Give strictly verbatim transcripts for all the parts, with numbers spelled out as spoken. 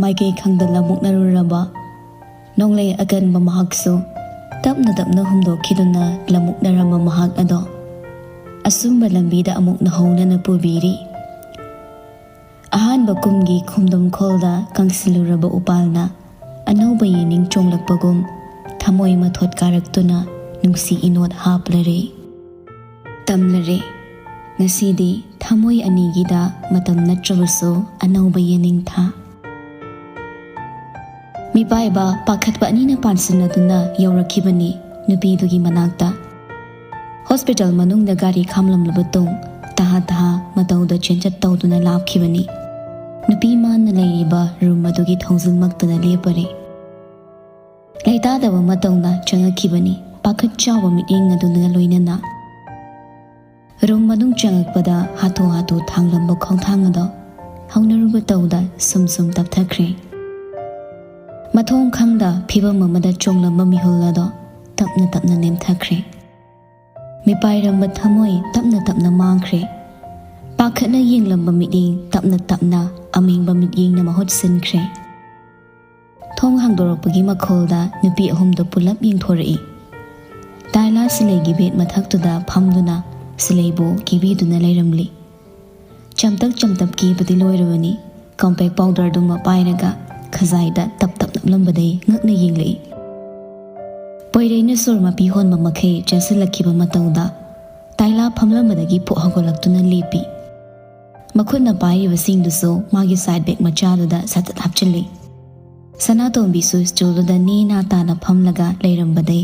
ꯃꯥꯏꯀꯩ ꯈꯪꯗꯅ ꯃꯨꯛꯅꯔꯨꯔꯕ ꯅꯣꯡꯂꯩ ꯑꯀꯟꯕ ꯃꯍꯥꯛꯁꯨ ꯇꯞꯅ ꯇꯞꯅ ꯍꯨꯝꯗꯣꯛꯈꯤꯗꯨꯅ ꯂꯝꯃꯨꯛꯅꯔꯝꯕ ꯃꯍꯥꯛ ꯑꯗꯣ ꯑꯆꯨꯝꯕ ꯂꯝꯕꯤꯗ ꯑꯃꯨꯛ ꯅꯧꯍꯧꯅꯅ ꯄꯨꯕꯤꯔꯤ꯫ ꯑꯍꯥꯟꯕ ꯀꯨꯝꯒꯤ ꯈꯣꯝꯗꯣꯝꯈꯣꯜꯗ ꯀꯪꯁꯤꯜꯂꯨꯔꯕ ꯎꯄꯥꯜꯅ ꯑꯅꯧꯕ ꯌꯦꯅꯤꯡ ꯆꯣꯡꯂꯛꯄꯒꯨꯝ ꯊꯃꯣꯏ ꯃꯊꯣꯠ ꯀꯥꯔꯛꯇꯨꯅ ꯅꯨꯡꯁꯤ ꯏꯅꯣꯠ ꯍꯥꯞꯂꯔꯦ꯫ ꯇꯝꯂꯔꯦ꯫ ꯉꯁꯤꯗꯤ ꯊꯃꯣꯏ ꯑꯅꯤꯒꯤꯗ ꯃꯇꯝ ꯅꯠꯇ꯭ꯔꯕꯁꯨ ꯑꯅꯧꯕ ꯌꯦꯅꯤꯡꯊꯥ꯫ ꯃꯤꯄꯥꯏꯕ ꯄꯥꯈꯠꯄ ꯑꯅꯤꯅ ꯄꯥꯟꯁꯤꯟꯅꯗꯨꯅ ꯌꯧꯔꯛꯈꯤꯕꯅꯤ ꯅꯨꯄꯤꯗꯨꯒꯤ ꯃꯅꯥꯛꯇ꯫ ꯍꯣꯁꯄꯤꯇꯥꯜ ꯃꯅꯨꯡꯗ ꯒꯥꯔꯤ ꯈꯥꯝꯂꯝꯂꯕ ꯇꯨꯡ ꯇꯍꯥ ꯇꯍꯥ ꯃꯇꯧꯗ ꯆꯦꯟꯆꯠ ꯇꯧꯗꯨꯅ ꯂꯥꯛꯈꯤꯕꯅꯤ꯫ ꯅꯨꯄꯤ ꯃꯥꯅ ꯂꯩꯔꯤꯕ ꯔꯨꯝ ꯑꯗꯨꯒꯤ ꯊꯣꯡꯖꯤꯜꯃꯛꯇꯗ ꯂꯦꯞꯄꯔꯦ꯫ ꯂꯩꯇꯥꯗꯕ ꯃꯇꯧꯅ ꯆꯪꯉꯛꯈꯤꯕꯅꯤ ꯄꯥꯈꯠ ꯆꯥꯎꯕ ꯃꯤꯠꯌꯦꯡ ꯑꯗꯨꯅ ꯂꯣꯏꯅꯅ꯫ ꯔꯨꯝ ꯃꯅꯨꯡ ꯆꯪꯉꯛꯄꯗ ꯍꯥꯊꯨ ꯍꯥꯊꯨ ꯊꯥꯡꯂꯝꯕ ꯈꯣꯡꯊꯥꯡ ꯑꯗꯣ ꯍꯧꯅꯔꯨꯕ ꯇꯧꯗ ꯁꯨꯝ ꯁꯨꯝ ꯇꯞꯊꯈ꯭ꯔꯦ꯫ ꯃꯊꯣꯡ ꯈꯪꯗ ꯐꯤꯕꯝ ꯑꯃꯗ ꯆꯣꯡꯂꯝꯕ ꯃꯤꯍꯨꯜ ꯑꯗꯣ ꯇꯞꯅ ꯇꯞꯅ ꯅꯦꯝꯊꯈ꯭ꯔꯦ꯫ ꯃꯤꯄꯥꯏꯔꯝꯕ ꯊꯃꯣꯏ ꯇꯞꯅ ꯇꯞꯅ ꯃꯥꯡꯈ꯭ꯔꯦ꯫ ꯄꯥꯈꯠꯅ ꯌꯦꯡꯂꯝꯕ ꯃꯤꯠꯌꯦꯡ ꯇꯞꯅ ꯇꯞꯅ ꯑꯃꯦꯡꯕ ꯃꯤꯠꯌꯦꯡꯅ ꯃꯍꯨꯠ ꯁꯤꯟꯈ꯭ꯔꯦ꯫ ꯊꯣꯡ ꯍꯥꯡꯗꯣꯔꯛꯄꯒꯤ ꯃꯈꯣꯜꯗ ꯅꯨꯄꯤ ꯑꯍꯨꯝꯗꯣ ꯄꯨꯂꯞ ꯌꯦꯡꯊꯣꯔꯛꯏ꯫ ꯇꯥꯏꯂꯥ ꯁꯤꯂꯩꯒꯤ ꯕꯦꯗ ꯃꯊꯛꯇꯨꯗ ꯐꯝꯗꯨꯅ ꯁꯤꯂꯩꯕꯨ ꯀꯦꯕꯤꯗꯨꯅ ꯂꯩꯔꯝꯂꯤ꯫ ꯆꯝꯇꯛ ꯆꯝꯇꯛ ꯀꯦꯕꯗꯤ ꯂꯣꯏꯔꯕꯅꯤ꯫ ꯀꯣꯝꯄꯦꯛ ꯄꯥꯎꯗꯔꯗꯨꯃ ꯄꯥꯏꯔꯒ ꯈꯖꯥꯏꯗ ꯇꯞ ꯇꯞ ꯅꯞꯂꯝꯕꯗꯩ ꯉꯛꯅ ꯌꯦꯡꯂꯛꯏ꯫ ꯄꯣꯏꯔꯩꯅ ꯁꯣꯔ ꯃꯄꯤ ꯍꯣꯟꯕ ꯃꯈꯩ ꯆꯦꯟꯁꯤꯜꯂꯛꯈꯤꯕ ꯃꯇꯧꯗ ꯇꯥꯏꯂꯥ ꯐꯝꯂꯝꯕꯗꯒꯤ ꯄꯣꯛ ꯍꯧꯒꯠꯂꯛꯇꯨꯅ ꯂꯦꯞꯄꯤ꯫ ꯃꯈꯨꯠꯅ ꯄꯥꯏꯔꯤꯕꯁꯤꯡꯗꯨꯁꯨ ꯃꯥꯒꯤ ꯁꯥꯏꯠ ꯕꯦꯒ ꯃꯆꯥꯗꯨꯗ ꯁꯠ ꯁꯠ ꯍꯥꯞꯆꯤꯜꯂꯤ꯫ ꯁꯅꯥꯇꯣꯝꯕꯤꯁꯨ ꯁ꯭ꯇꯨꯜꯗꯨꯗ ꯅꯦ ꯅꯥ ꯇꯥꯅ ꯐꯝꯂꯒ ꯂꯩꯔꯝꯕꯗꯩ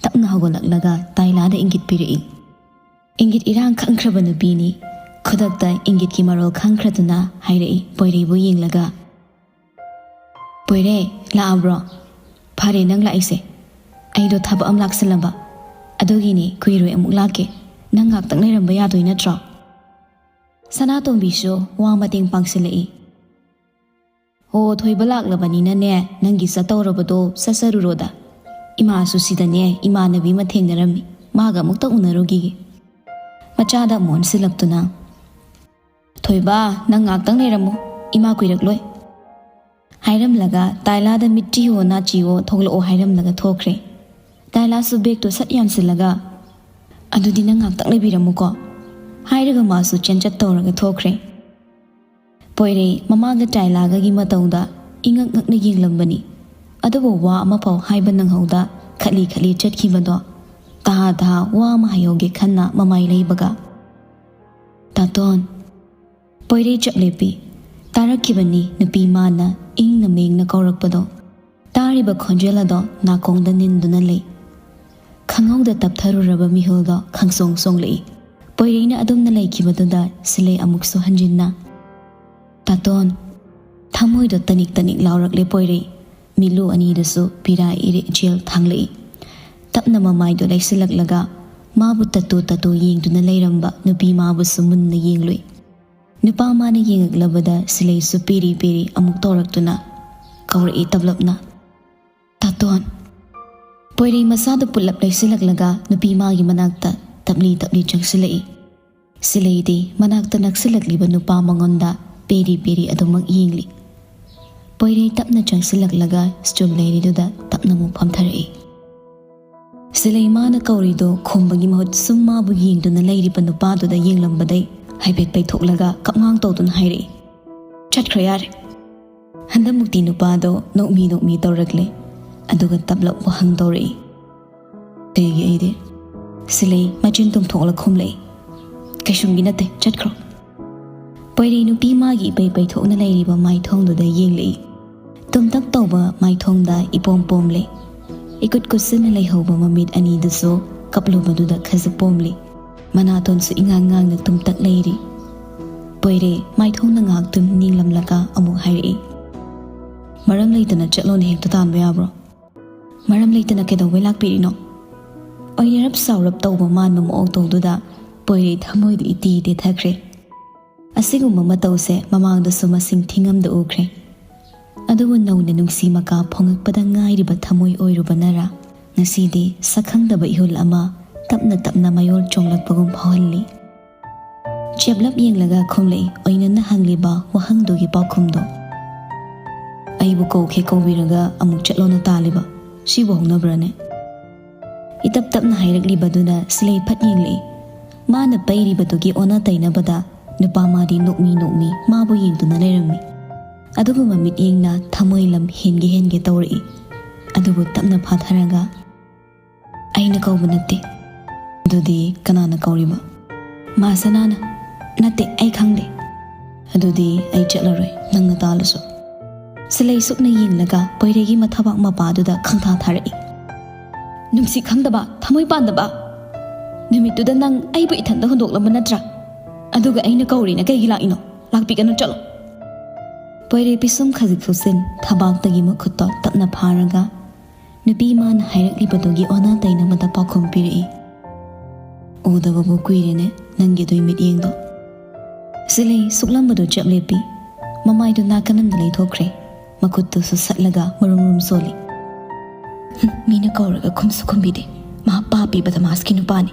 ꯇꯞꯅ ꯍꯧꯒꯠꯂꯛꯂꯒ ꯇꯥꯏꯂꯥꯗ ꯏꯪꯒꯤꯠ ꯄꯤꯔꯛꯏ꯫ ꯏꯪꯒꯤꯠ ꯏꯔꯥꯡ ꯈꯪꯈ꯭ꯔꯕ ꯅꯨꯄꯤꯅꯤ꯫ ꯈꯨꯗꯛꯇ ꯏꯪꯒꯤꯠꯀꯤ ꯃꯔꯣꯜ ꯈꯪꯈ꯭ꯔꯗꯨꯅ ꯍꯥꯏꯔꯛꯏ ꯄꯣꯏꯔꯩꯕꯨ ꯌꯦꯡꯂꯒ, "ꯄꯣꯏꯔꯩ, ꯂꯥꯛꯑꯕ꯭ꯔꯣ? ꯐꯔꯦ ꯅꯪ ꯂꯥꯛꯏꯁꯦ꯫ ꯑꯩꯗꯣ ꯊꯕꯛ ꯑꯃ ꯂꯥꯛꯁꯜꯂꯕ꯫ ꯑꯗꯨꯒꯤꯅꯤ ꯀꯨꯏꯔꯣꯏ ꯑꯃꯨꯛ ꯂꯥꯛꯀꯦ꯫ ꯅꯪ ꯉꯥꯛꯇꯪ ꯂꯩꯔꯝꯕ ꯌꯥꯗꯣꯏ ꯅꯠꯇ꯭ꯔꯣ?" ꯁꯅꯥꯇꯣꯝꯕꯤꯁꯨ ꯋꯥ ꯃꯇꯦꯡ ꯄꯥꯡꯁꯤꯜꯂꯛꯏ꯫ "ꯍꯣ, ꯊꯣꯏꯕ ꯂꯥꯛꯂꯕꯅꯤꯅꯅꯦ, ꯅꯪꯒꯤ ꯆꯠꯇꯧꯔꯕꯗꯣ ꯆꯠꯆꯔꯨꯔꯣꯗ꯫ ꯏꯃꯥꯁꯨ ꯁꯤꯗꯅꯦ ꯏꯃꯥꯟꯅꯕꯤ ꯑꯃ ꯊꯦꯡꯅꯔꯝꯃꯤ, ꯃꯥꯒ ꯑꯃꯨꯛꯇ ꯎꯅꯔꯨꯈꯤꯒꯦ꯫" ꯃꯆꯥꯗ ꯑꯃꯨꯛ ꯑꯣꯟꯁꯤꯜꯂꯛꯇꯨꯅ, "ꯊꯣꯏꯕ, ꯅꯪ ꯉꯥꯛꯇꯪ ꯂꯩꯔꯝꯃꯨ, ꯏꯃꯥ ꯀꯨꯏꯔꯛꯂꯣꯏ꯫" ꯍꯥꯏꯔꯝꯂꯒ ꯇꯥꯏꯂꯥꯗ "ꯃꯤꯠꯇꯤ ꯍꯣ ꯅꯥꯆꯤ ꯍꯣ ꯊꯣꯛꯂꯛꯑꯣ" ꯍꯥꯏꯔꯝꯂꯒ ꯊꯣꯛꯈ꯭ꯔꯦ꯫ ꯇꯥꯏꯂꯥꯁꯨ ꯕꯦꯒꯇꯣ ꯁꯠ ꯌꯥꯟꯁꯤꯜꯂꯒ "ꯑꯗꯨꯗꯤ ꯅꯪ ꯉꯥꯛꯇꯪ ꯂꯩꯕꯤꯔꯝꯃꯨꯀꯣ" ꯍꯥꯏꯔꯒ ꯃꯥꯁꯨ ꯆꯦꯟꯆꯠ ꯇꯧꯔꯒ ꯊꯣꯛꯈ꯭ꯔꯦ꯫ ꯄꯣꯏꯔꯩ ꯃꯃꯥꯒ ꯇꯥꯏꯂꯥꯒꯒꯤ ꯃꯇꯧꯗ ꯏꯉꯛ ꯉꯛꯅ ꯌꯦꯡꯂꯝꯕꯅꯤ꯫ ꯑꯗꯨꯕꯨ ꯋꯥ ꯑꯃꯐꯥꯎ ꯍꯥꯏꯕ ꯅꯪꯍꯧꯗ ꯈꯠꯂꯤ ꯈꯠꯂꯤ ꯆꯠꯈꯤꯕꯗꯣ ꯇꯍꯥ ꯇꯍꯥ ꯋꯥ ꯑꯃ ꯍꯥꯏꯍꯧꯒꯦ ꯈꯟꯅ ꯃꯃꯥꯏ ꯂꯩꯕꯒ "ꯇꯥꯇꯣꯟ!" ꯄꯣꯏꯔꯩ ꯆꯞ ꯂꯦꯞꯄꯤ꯫ ꯇꯥꯔꯛꯈꯤꯕꯅꯤ ꯅꯨꯄꯤ ꯃꯥꯅ ꯏꯪꯅ ꯃꯦꯡꯅ ꯀꯧꯔꯛꯄꯗꯣ꯫ ꯇꯥꯔꯤꯕ ꯈꯣꯟꯖꯦꯜ ꯑꯗꯣ ꯅꯥꯀꯣꯡꯗ ꯅꯤꯟꯗꯨꯅ ꯂꯩ꯫ ꯈꯪꯍꯧꯗ ꯇꯞꯊꯔꯨꯔꯕ ꯃꯤꯍꯨꯜꯗꯣ ꯈꯪꯁꯣꯡ ꯁꯣꯡꯂꯛꯏ꯫ ꯄꯣꯏꯔꯩꯅ ꯑꯗꯨꯝꯅ ꯂꯩꯈꯤꯕꯗꯨꯗ ꯁꯤꯂꯩ ꯑꯃꯨꯛꯁꯨ ꯍꯟꯖꯤꯟꯅ "ꯇꯥꯇꯣꯟ!" ꯊꯃꯣꯏꯗꯣ ꯇꯅꯤꯛ ꯇꯅꯤꯛ ꯂꯥꯎꯔꯛꯂꯦ ꯄꯣꯏꯔꯩ꯫ ꯃꯤꯠꯂꯨ ꯑꯅꯤꯗꯨꯁꯨ ꯄꯤꯔꯥ ꯏꯔꯦꯛ ꯏꯆꯦꯜ ꯊꯥꯡꯂꯛꯏ꯫ ꯇꯞꯅ ꯃꯃꯥꯏꯗꯣ ꯂꯩꯁꯤꯜꯂꯛꯂꯒ ꯃꯥꯕꯨ ꯇꯠꯇꯨ ꯇꯠꯇꯨ ꯌꯦꯡꯗꯨꯅ ꯂꯩꯔꯝꯕ ꯅꯨꯄꯤ ꯃꯥꯕꯨꯁꯨ ꯃꯨꯟꯅ ꯌꯦꯡꯂꯨꯏ꯫ ꯅꯨꯄꯥ ꯃꯥꯅ ꯌꯦꯡꯉꯛꯂꯕꯗ ꯁꯤꯂꯩꯁꯨ ꯄꯦꯔꯤ ꯄꯦꯔꯤ ꯑꯃꯨꯛ ꯇꯧꯔꯛꯇꯨꯅ ꯀꯧꯔꯛꯏ ꯇꯞꯂꯞꯅ, "ꯇꯥꯇꯣꯟ!" ꯄꯣꯏꯔꯩ ꯃꯁꯥꯗꯨ ꯄꯨꯂꯞ ꯂꯩꯁꯤꯜꯂꯛꯂꯒ ꯅꯨꯄꯤ ꯃꯥꯒꯤ ꯃꯅꯥꯛꯇ ꯇꯞꯂꯤ ꯇꯞꯂꯤ ꯆꯪꯁꯤꯜꯂꯛꯏ꯫ ꯁꯤꯂꯩꯗꯤ ꯃꯅꯥꯛꯇ ꯅꯛꯁꯤꯜꯂꯛꯂꯤꯕ ꯅꯨꯄꯥ ꯃꯉꯣꯟꯗ ꯄꯦꯔꯤ ꯄꯦꯔꯤ ꯑꯗꯨꯃꯛ ꯌꯦꯡꯂꯤ꯫ ꯄꯣꯏꯔꯩ ꯇꯞꯅ ꯆꯪꯁꯤꯜꯂꯛꯂꯒ ꯁ꯭ꯇꯨꯜ ꯂꯩꯔꯤꯗꯨꯗ ꯇꯞꯅ ꯑꯃꯨꯛ ꯐꯝꯊꯔꯛꯏ꯫ ꯁꯤꯂꯩ ꯃꯥꯅ ꯀꯧꯔꯤꯗꯣ ꯈꯨꯝꯕꯒꯤ ꯃꯍꯨꯠ ꯁꯨꯝ ꯃꯥꯕꯨ ꯌꯦꯡꯗꯨꯅ ꯂꯩꯔꯤꯕ ꯅꯨꯄꯥꯗꯨꯗ ꯌꯦꯡꯂꯝꯕꯗꯩ ꯍꯥꯏꯐꯦꯠ ꯄꯩꯊꯣꯛꯂꯒ ꯀꯞꯉꯥꯡ ꯇꯧꯗꯨꯅ ꯍꯥꯏꯔꯛꯏ, "ꯆꯠꯈ꯭ꯔꯣ ꯌꯥꯔꯦ꯫ ꯍꯟꯗꯛꯃꯨꯛꯇꯤ ꯅꯨꯄꯥꯗꯣ ꯅꯣꯛꯃꯤ ꯅꯣꯛꯃꯤ ꯇꯧꯔꯛꯂꯦ꯫ ꯑꯗꯨꯒ ꯇꯞꯂꯞ ꯋꯥꯍꯪ ꯇꯧꯔꯛꯏ꯫ ꯀꯩꯒꯤ ꯑꯩꯗꯤ?" ꯁꯤꯂꯩ ꯃꯆꯤꯟ ꯇꯨꯝꯊꯣꯛꯂ ꯈꯨꯝꯂꯛꯏ, "ꯀꯩꯁꯨꯝꯒꯤ ꯅꯠꯇꯦ, ꯆꯠꯈ꯭ꯔꯣ꯫" ꯄꯣꯏꯔꯩ ꯅꯨꯄꯤ ꯃꯥꯒꯤ ꯏꯄꯩ ꯄꯩꯊꯣꯛꯅ ꯂꯩꯔꯤꯕ ꯃꯥꯏꯊꯣꯡꯗꯨꯗ ꯌꯦꯡꯂꯛꯏ꯫ ꯇꯨꯝꯇꯛ ꯇꯧꯕ ꯃꯥꯏꯊꯣꯡꯗ ꯏꯄꯣꯝ ꯄꯣꯝꯂꯦ꯫ ꯏꯀꯨꯠ ꯀꯨꯠꯁꯤꯟꯅ ꯂꯩꯍꯧꯕ ꯃꯃꯤꯠ ꯑꯅꯤꯗꯨꯁꯨ ꯀꯞꯂꯨꯕꯗꯨꯗ ꯈꯖꯤꯛ ꯄꯣꯝꯂꯤ꯫ ꯃꯅꯥꯇꯣꯟꯁꯨ ꯏꯉꯥꯡ ꯉꯥꯡꯅ ꯇꯨꯝꯇꯛ ꯂꯩꯔꯤ꯫ ꯄꯣꯏꯔꯩ ꯃꯥꯏꯊꯣꯡꯗ ꯉꯥꯏꯍꯥꯛꯇꯨꯝ ꯅꯤꯡꯂꯝꯂꯒ ꯑꯃꯨꯛ ꯍꯥꯏꯔꯛꯏ, "ꯃꯔꯝ ꯂꯩꯇꯅ ꯆꯠꯂꯣꯅ ꯍꯦꯛꯇ ꯇꯥꯟꯕ ꯌꯥꯕ꯭ꯔꯣ? ꯃꯔꯝ ꯂꯩꯇꯅ ꯀꯩꯗꯧꯕꯩ ꯂꯥꯛꯄꯤꯔꯤꯅꯣ?" ꯑꯣꯏꯅꯔꯞ ꯁꯥꯎꯔꯞ ꯇꯧꯕ ꯃꯥꯟꯕ ꯃꯑꯣꯡ ꯇꯧꯗꯨꯗ ꯄꯣꯏꯔꯩ ꯊꯃꯣꯏꯗ ꯏꯇꯤ ꯇꯦꯊꯈ꯭ꯔꯦ꯫ ꯑꯁꯤꯒꯨꯝꯕ ꯃꯇꯧꯁꯦ ꯃꯃꯥꯡꯗꯁꯨ ꯃꯁꯤꯡ ꯊꯤꯉꯝꯗ ꯎꯈ꯭ꯔꯦ꯫ ꯑꯗꯨꯕꯨ ꯅꯧꯅ ꯅꯨꯡꯁꯤ ꯃꯀꯥ ꯐꯣꯡꯉꯛꯄꯗ ꯉꯥꯏꯔꯤꯕ ꯊꯃꯣꯏ ꯑꯣꯏꯔꯨꯕꯅꯔꯥ, ꯉꯁꯤꯗꯤ ꯁꯛꯈꯪꯗꯕ ꯏꯍꯨꯜ ꯑꯃ ꯇꯞꯅ ꯇꯞꯅ ꯃꯌꯣꯜ ꯆꯣꯡꯂꯛꯄꯒꯨꯝ ꯐꯥꯎꯍꯜꯂꯤ꯫ ꯆꯦꯞꯂꯞ ꯌꯦꯡꯂꯒ ꯈꯨꯝꯂꯛꯏ ꯑꯣꯏꯅꯅ ꯍꯪꯂꯤꯕ ꯋꯥꯍꯪꯗꯨꯒꯤ ꯄꯥꯎꯈꯨꯝꯗꯣ꯫ ꯑꯩꯕꯨ ꯀꯧꯈꯦ ꯀꯧꯕꯤꯔꯒ ꯑꯃꯨꯛ ꯆꯠꯂꯣꯅ ꯇꯥꯜꯂꯤꯕ? ꯁꯤꯕꯨ ꯍꯧꯅꯕ꯭ꯔꯅꯦ? ꯏꯇꯞ ꯇꯞꯅ ꯍꯥꯏꯔꯛꯂꯤꯕꯗꯨꯅ ꯁꯤꯂꯩ ꯐꯠ ꯌꯦꯡꯂꯛꯏ꯫ ꯃꯥꯅ ꯄꯩꯔꯤꯕꯗꯨꯒꯤ ꯑꯣꯟꯅ ꯇꯩꯅꯕꯗ ꯅꯨꯄꯥ ꯃꯥꯗꯤ ꯅꯣꯛꯃꯤ ꯅꯣꯛꯃꯤ ꯃꯥꯕꯨ ꯌꯦꯡꯗꯨꯅ ꯂꯩꯔꯝꯃꯤ꯫ ꯑꯗꯨꯕꯨ ꯃꯃꯤꯠꯌꯦꯡꯅ ꯊꯃꯣꯏ ꯂꯝ ꯍꯦꯟꯒꯦ ꯍꯦꯟꯒꯦ ꯇꯧꯔꯛꯏ꯫ ꯑꯗꯨꯕꯨ ꯇꯞꯅ ꯐꯥꯊꯔꯒ, "ꯑꯩꯅ ꯀꯧꯕ ꯅꯠꯇꯦ꯫" "ꯑꯗꯨꯗꯤ ꯀꯅꯥꯅ ꯀꯧꯔꯤꯕ?" "ꯃꯥ ꯁꯅꯥꯅ꯫" "ꯅꯠꯇꯦ, ꯑꯩ ꯈꯪꯗꯦ꯫" "ꯑꯗꯨꯗꯤ ꯑꯩ ꯆꯠꯂꯔꯣꯏ, ꯅꯪꯅ ꯇꯥꯜꯂꯁꯨ꯫" ꯁꯤꯂꯩ ꯁꯨꯛꯅ ꯌꯦꯡꯂꯒ ꯄꯣꯏꯔꯩꯒꯤ ꯃꯊꯕꯥꯛ ꯃꯄꯥꯗꯨꯗ ꯈꯪꯊꯥ ꯊꯥꯔꯛꯏ꯫ "ꯅꯨꯡꯁꯤ ꯈꯪꯗꯕ, ꯊꯃꯣꯏ ꯄꯥꯟꯗꯕ! ꯅꯨꯃꯤꯠꯇꯨꯗ ꯅꯪ ꯑꯩꯕꯨ ꯏꯊꯟꯇ ꯍꯨꯟꯗꯣꯛꯂꯝꯕ ꯅꯠꯇ꯭ꯔꯥ? ꯑꯗꯨꯒ ꯑꯩꯅ ꯀꯧꯔꯦꯅ ꯀꯩꯒꯤ ꯂꯥꯛꯏꯅꯣ? ꯂꯥꯛꯄꯤꯒꯅꯨ, ꯆꯠꯂꯣ!" ꯄꯣꯏꯔꯩ ꯄꯤꯁꯨꯝ ꯈꯖꯤꯛ ꯁꯨꯁꯤꯟ ꯊꯕꯥꯛꯇꯒꯤ ꯃꯈꯨꯠꯇꯣ ꯇꯞꯅ ꯐꯥꯔꯒ ꯅꯨꯄꯤ ꯃꯥꯅ ꯍꯥꯏꯔꯛꯂꯤꯕꯗꯨꯒꯤ ꯑꯣꯟꯅ ꯇꯩꯅꯕꯗ ꯄꯥꯎꯈꯨꯝ ꯄꯤꯔꯛꯏ꯫ "ꯎꯗꯕꯕꯨ ꯀꯨꯏꯔꯦꯅꯦ ꯅꯪꯒꯤ ꯑꯗꯨꯏ ꯃꯤꯠꯌꯦꯡꯗꯣ꯫" ꯁꯤꯂꯩ ꯁꯨꯛꯂꯝꯕꯗꯨ ꯆꯞ ꯂꯦꯞꯄꯤ꯫ ꯃꯃꯥꯏꯗꯨ ꯅꯥꯀꯟ ꯑꯃꯗ ꯂꯩꯊꯣꯛꯈ꯭ꯔꯦ꯫ ꯃꯈꯨꯠꯇꯨ ꯁꯠꯁꯠꯂꯒ ꯃꯔꯨꯝ ꯃꯔꯨꯝ ꯁꯣꯜꯂꯤ꯫ "ꯍꯨꯝ, ꯃꯤꯅ ꯀꯧꯔꯒ ꯈꯨꯝꯁꯨ ꯈꯨꯝꯕꯤꯗꯦ꯫ ꯃꯍꯥꯛ ꯄꯥꯄꯤ ꯕꯗꯃꯥꯁꯀꯤ ꯅꯨꯄꯥꯅꯤ꯫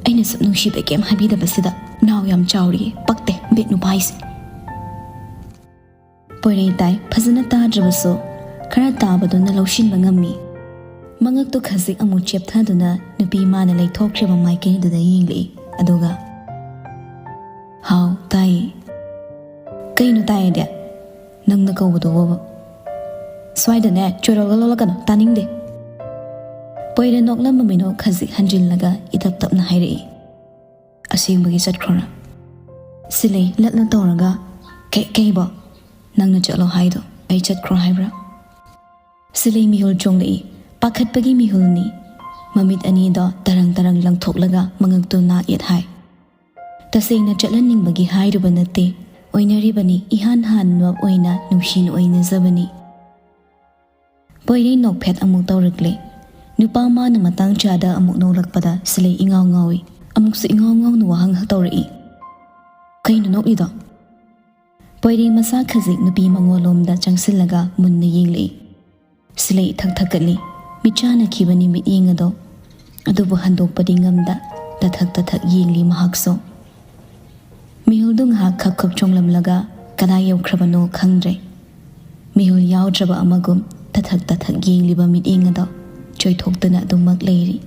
ꯑꯩꯅꯁꯨ ꯅꯨꯡꯁꯤꯕ ꯀꯩꯝ ꯍꯥꯏꯕꯤꯗꯕꯁꯤꯗ ꯅꯥꯎ ꯌꯥꯝ ꯆꯥꯎꯔꯤꯌꯦ꯫ ꯄꯛꯇꯦ, ꯕꯦꯠ ꯅꯨꯄꯥ ꯍꯥꯏꯁꯦ꯫" ꯄꯣꯏꯔꯩ ꯇꯥꯏ, ꯐꯖꯅ ꯇꯥꯗ꯭ꯔꯕꯁꯨ ꯈꯔ ꯇꯥꯕꯗꯨꯅ ꯂꯧꯁꯤꯟꯕ ꯉꯝꯃꯤ꯫ ꯃꯉꯛꯇꯨ ꯈꯖꯤꯛ ꯑꯃꯨꯛ ꯆꯦꯞꯊꯗꯨꯅ ꯅꯨꯄꯤ ꯃꯥꯅ ꯂꯩꯊꯣꯛꯈ꯭ꯔꯤꯕ ꯃꯥꯏꯀꯩꯗꯨꯗ ꯌꯦꯡꯂꯛꯏ꯫ ꯑꯗꯨꯒ, "ꯍꯥꯎ, ꯇꯥꯏꯌꯦ꯫" "ꯀꯩꯅꯣ ꯇꯥꯏꯌꯦꯗꯤ? ꯅꯪꯅ ꯀꯧꯕꯗꯨꯕꯣꯕ?" "ꯁ꯭ꯋꯥꯏꯗꯅꯦ ꯆꯣꯏꯔꯣꯜꯒ ꯂꯣꯜꯂꯛꯀꯅꯨ, ꯇꯥꯅꯤꯡꯗꯦ꯫" ꯄꯣꯏꯔꯩ ꯅꯣꯛꯂꯝꯕ ꯃꯤꯅꯣꯛ ꯈꯖꯤꯛ ꯍꯟꯖꯤꯜꯂꯒ ꯏꯇꯞ ꯇꯞꯅ ꯍꯥꯏꯔꯛꯏ꯫ "ꯑꯁꯦꯡꯕꯒꯤ ꯆꯠꯈ꯭ꯔꯣꯔꯥ?" ꯁꯤꯂꯩ ꯂꯠꯅ ꯇꯧꯔꯒ, "ꯀꯩ-, ꯀꯩꯕꯣ? ꯅꯪꯅ ꯆꯠꯂꯣ ꯍꯥꯏꯗꯣ ꯑꯩ ꯆꯠꯈ꯭ꯔꯣ ꯍꯥꯏꯕ꯭ꯔꯥ?" ꯁꯤꯂꯩ ꯃꯤꯍꯨꯜ ꯆꯣꯡꯂꯛꯏ꯫ ꯄꯥꯈꯠꯄꯒꯤ ꯃꯤꯍꯨꯜꯅꯤ꯫ ꯃꯃꯤꯠ ꯑꯅꯤꯗꯣ ꯇꯔꯪ ꯇꯔꯪ ꯂꯪꯊꯣꯛꯂꯒ ꯃꯉꯛꯇꯨ ꯅꯥ ꯌꯦꯠ ꯍꯥꯏ꯫ "ꯇꯁꯦꯡꯅ ꯆꯠꯍꯟꯅꯤꯡꯕꯒꯤ ꯍꯥꯏꯔꯨꯕ ꯅꯠꯇꯦ꯫ ꯑꯣꯏꯅꯔꯤꯕꯅꯤ, ꯏꯍꯥꯟ ꯍꯥꯟꯕ ꯑꯣꯏꯅ ꯅꯨꯡꯁꯤꯅ ꯑꯣꯏꯅꯖꯕꯅꯤ꯫" ꯄꯣꯏꯔꯩ ꯅꯣꯛꯐꯦꯠ ꯑꯃꯨꯛ ꯇꯧꯔꯛꯂꯦ꯫ ꯅꯨꯄꯥ ꯃꯥꯅ ꯃꯇꯥꯡ ꯆꯥꯗ ꯑꯃꯨꯛ ꯅꯣꯛꯂꯛꯄꯗ ꯁꯤꯂꯩ ꯏꯉꯥꯎ ꯉꯥꯎꯏ꯫ ꯑꯃꯨꯛꯁꯨ ꯏꯉꯥꯎ ꯉꯥꯎꯅ ꯋꯥꯍꯪ ꯇꯧꯔꯛꯏ꯫ "ꯀꯩꯅꯣ ꯅꯣꯛꯂꯤꯗꯣ?" ꯄꯣꯏꯔꯩ ꯃꯁꯥ ꯈꯖꯤꯛ ꯅꯨꯄꯤ ꯃꯉꯣꯜꯂꯣꯝꯗ ꯆꯪꯁꯤꯜꯂꯒ ꯃꯨꯟꯅ ꯌꯦꯡꯂꯛꯏ꯫ ꯁꯤꯂꯩ ꯏꯊꯛ ꯊꯛꯀꯠꯂꯤ꯫ ꯃꯤꯠꯆꯥꯟꯅꯈꯤꯕꯅꯤ ꯃꯤꯠꯌꯦꯡ ꯑꯗꯣ꯫ ꯑꯗꯨꯕꯨ ꯍꯟꯗꯣꯛꯄꯗꯤ ꯉꯝꯗ ꯇꯊꯛ ꯇꯊꯛ ꯌꯦꯡꯂꯤ ꯃꯍꯥꯛꯁꯨ꯫ ꯃꯤꯍꯨꯜꯗꯨ ꯉꯥꯏꯍꯥꯛ ꯈꯛ ꯈꯛ ꯆꯣꯡꯂꯝꯂꯒ ꯀꯗꯥꯏ ꯌꯧꯈ꯭ꯔꯕꯅꯣ ꯈꯪꯗ꯭ꯔꯦ꯫ ꯃꯤꯍꯨꯜ ꯌꯥꯎꯗ꯭ꯔꯕ ꯑꯃꯒꯨꯝ ꯇꯊꯛ ꯇꯊꯛ ꯌꯦꯡꯂꯤꯕ ꯃꯤꯠꯌꯦꯡ ꯑꯗꯣ ꯆꯣꯏꯊꯣꯛꯇꯅ ꯑꯗꯨꯃꯛ ꯂꯩꯔꯤ꯫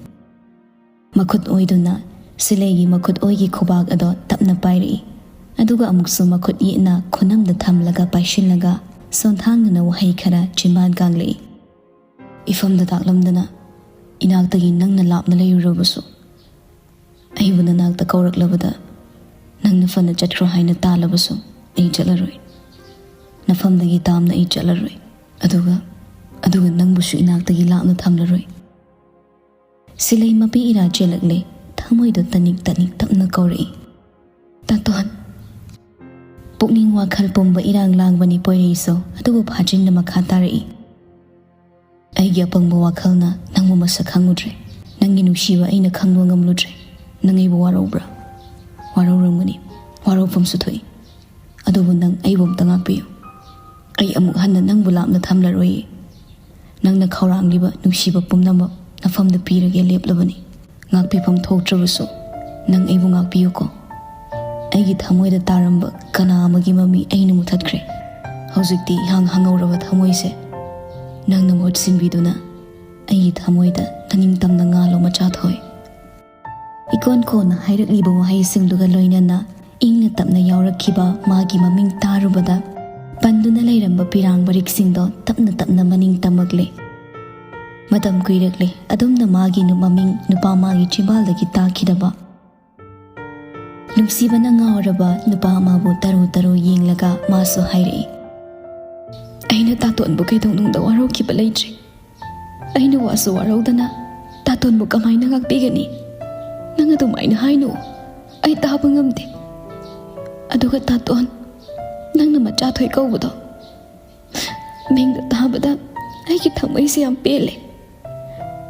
ꯃꯈꯨꯠ ꯑꯣꯏꯗꯨꯅ ꯁꯤꯂꯩꯒꯤ ꯃꯈꯨꯠ ꯑꯣꯏꯒꯤ ꯈꯨꯕꯥꯛ ꯑꯗꯣ ꯇꯞꯅ ꯄꯥꯏꯔꯛꯏ꯫ ꯑꯗꯨꯒ ꯑꯃꯨꯛꯁꯨ ꯃꯈꯨꯠ ꯌꯦꯠꯅ ꯈꯨꯅꯝꯗ ꯊꯝꯂꯒ ꯄꯥꯏꯁꯤꯜꯂꯒ ꯁꯣꯟꯊꯥꯡꯅꯅ ꯋꯥꯍꯩ ꯈꯔ ꯆꯤꯟꯕꯥꯟ ꯀꯥꯡꯂꯛꯏ꯫ ꯏꯐꯝꯗ ꯇꯥꯛꯂꯝꯗꯅ ꯏꯅꯥꯛꯇꯒꯤ ꯅꯪꯅ ꯂꯥꯞꯅ ꯂꯩꯔꯨꯔꯕꯁꯨ, ꯑꯩꯕꯨ ꯅꯅꯥꯛꯇ ꯀꯧꯔꯛꯂꯕꯗ ꯅꯪꯅ ꯐꯅ ꯆꯠꯈ꯭ꯔꯣ ꯍꯥꯏꯅ ꯇꯥꯜꯂꯕꯁꯨ ꯑꯩ ꯆꯠꯂꯔꯣꯏ꯫ ꯅꯐꯝꯗꯒꯤ ꯇꯥꯝꯅ ꯑꯩ ꯆꯠꯂꯔꯣꯏ꯫ ꯑꯗꯨꯒ, ꯑꯗꯨꯒ ꯅꯪꯕꯨꯁꯨ ꯏꯅꯥꯛꯇꯒꯤ ꯂꯥꯞꯅ ꯊꯝꯂꯔꯣꯏ꯫ ꯁꯤꯂꯩ ꯃꯄꯤ ꯏꯔꯥ ꯆꯦꯜꯂꯛꯂꯦ꯫ ꯊꯃꯣꯏꯗꯣ ꯇꯅꯤꯛ ꯇꯅꯤꯛ ꯇꯞꯅ ꯀꯧꯔꯛꯏ꯫ "ꯇꯥꯇꯣꯟ!" ꯄꯨꯛꯅꯤꯡ ꯋꯥꯈꯜ ꯄꯨꯝꯕ ꯏꯔꯥꯡ ꯂꯥꯡꯕꯅꯤ ꯄꯣꯏꯔꯩꯁꯨ, ꯑꯗꯨꯕꯨ ꯐꯥꯖꯤꯟꯅ ꯃꯈꯥ ꯇꯥꯔꯛꯏ꯫ "ꯑꯩꯒꯤ ꯑꯄꯪꯕ ꯋꯥꯈꯜꯅ ꯅꯪꯕꯨ ꯃꯁꯛ ꯈꯪꯉꯨꯗ꯭ꯔꯦ꯫ ꯅꯪꯒꯤ ꯅꯨꯡꯁꯤꯕ ꯑꯩꯅ ꯈꯪꯕ ꯉꯝꯂꯨꯗ꯭ꯔꯦ꯫ ꯅꯪ ꯑꯩꯕꯨ ꯋꯥꯔꯧꯕ꯭ꯔꯥ? ꯋꯥꯔꯧꯔꯝꯒꯅꯤ꯫ ꯋꯥꯔꯧꯐꯝꯁꯨ ꯊꯣꯛꯏ꯫ ꯑꯗꯨꯕꯨ ꯅꯪ ꯑꯩꯕꯨ ꯑꯝꯇ ꯉꯥꯛꯄꯤꯌꯨ꯫ ꯑꯩ ꯑꯃꯨꯛ ꯍꯟꯅ ꯅꯪꯕꯨ ꯂꯥꯞꯅ ꯊꯝꯂꯔꯣꯏꯌꯦ꯫ ꯅꯪꯅ ꯈꯧꯔꯥꯡꯂꯤꯕ ꯅꯨꯡꯁꯤꯕ ꯄꯨꯝꯅꯃꯛ ꯅꯐꯝꯗ ꯄꯤꯔꯒꯦ ꯂꯦꯞꯂꯕꯅꯤ꯫ ꯉꯥꯛꯄꯤꯐꯝ ꯊꯣꯛꯇ꯭ꯔꯕꯁꯨ ꯅꯪ ꯑꯩꯕꯨ ꯉꯥꯛꯄꯤꯌꯨꯀꯣ꯫ ꯑꯩꯒꯤ ꯊꯃꯣꯏꯗ ꯇꯥꯔꯝꯕ ꯀꯅꯥ ꯑꯃꯒꯤ ꯃꯃꯤ ꯑꯩꯅ ꯃꯨꯊꯠꯈ꯭ꯔꯦ꯫ ꯍꯧꯖꯤꯛꯇꯤ ꯏꯍꯥꯡ ꯍꯥꯡꯍꯧꯔꯕ ꯊꯃꯣꯏꯁꯦ ꯅꯪꯅ ꯃꯍꯨꯠ ꯁꯤꯟꯕꯤꯗꯨꯅ ꯑꯩꯒꯤ ꯊꯃꯣꯏꯗ ꯅꯅꯤꯡꯇꯝꯅ ꯉꯥꯜꯂꯣ, ꯃꯆꯥꯊꯣꯏ꯫" ꯏꯀꯣꯟ ꯀꯣꯟꯅ ꯍꯥꯏꯔꯛꯂꯤꯕ ꯋꯥꯍꯩꯁꯤꯡꯗꯨꯒ ꯂꯣꯏꯅꯅ ꯏꯪꯅ ꯇꯞꯅ ꯌꯥꯎꯔꯛꯈꯤꯕ ꯃꯥꯒꯤ ꯃꯃꯤꯡ ꯇꯥꯔꯨꯕꯗ ꯄꯟꯗꯨꯅ ꯂꯩꯔꯝꯕ ꯄꯤꯔꯥꯡ ꯃꯔꯤꯛꯁꯤꯡꯗꯣ ꯇꯞꯅ ꯇꯞꯅ ꯃꯅꯤꯡ ꯇꯝꯃꯛꯂꯦ꯫ ꯃꯇꯝ ꯀꯨꯏꯔꯛꯂꯦ ꯑꯗꯨꯝꯅ ꯃꯥꯒꯤ ꯅꯨ-, ꯃꯃꯤꯡ ꯅꯨꯄꯥ ꯃꯥꯒꯤ ꯆꯤꯝꯕꯥꯜꯗꯒꯤ ꯇꯥꯈꯤꯗꯕ꯫ ꯅꯨꯡꯁꯤꯕꯅ ꯉꯥꯎꯔꯕ ꯅꯨꯄꯥ ꯑꯃꯕꯨ ꯇꯔꯨ ꯇꯔꯨ ꯌꯦꯡꯂꯒ ꯃꯥꯁꯨ ꯍꯥꯏꯔꯛꯏ, "ꯑꯩꯅ ꯇꯥꯇꯣꯟꯕꯨ ꯀꯩꯗꯧꯅꯨꯡꯗ ꯋꯥꯔꯧꯈꯤꯕ ꯂꯩꯇ꯭ꯔꯤ꯫ ꯑꯩꯅ ꯋꯥꯁꯨ ꯋꯥꯔꯧꯗꯅ ꯇꯥꯇꯣꯟꯕꯨ ꯀꯃꯥꯏꯅ ꯉꯥꯛꯄꯤꯒꯅꯤ? ꯅꯪ ꯑꯗꯨꯃꯥꯏꯅ ꯍꯥꯏꯅꯨ꯫ ꯑꯩ ꯇꯥꯕ ꯉꯝꯗꯦ꯫ ꯑꯗꯨꯒ ꯇꯥꯇꯣꯟ, ꯅꯪꯅ ꯃꯆꯥꯊꯣꯏ ꯀꯧꯕꯗꯣ ꯃꯤꯡꯗꯣ ꯇꯥꯕꯗ ꯑꯩꯒꯤ ꯊꯃꯣꯏꯁꯦ ꯌꯥꯝ ꯄꯦꯜꯂꯦ꯫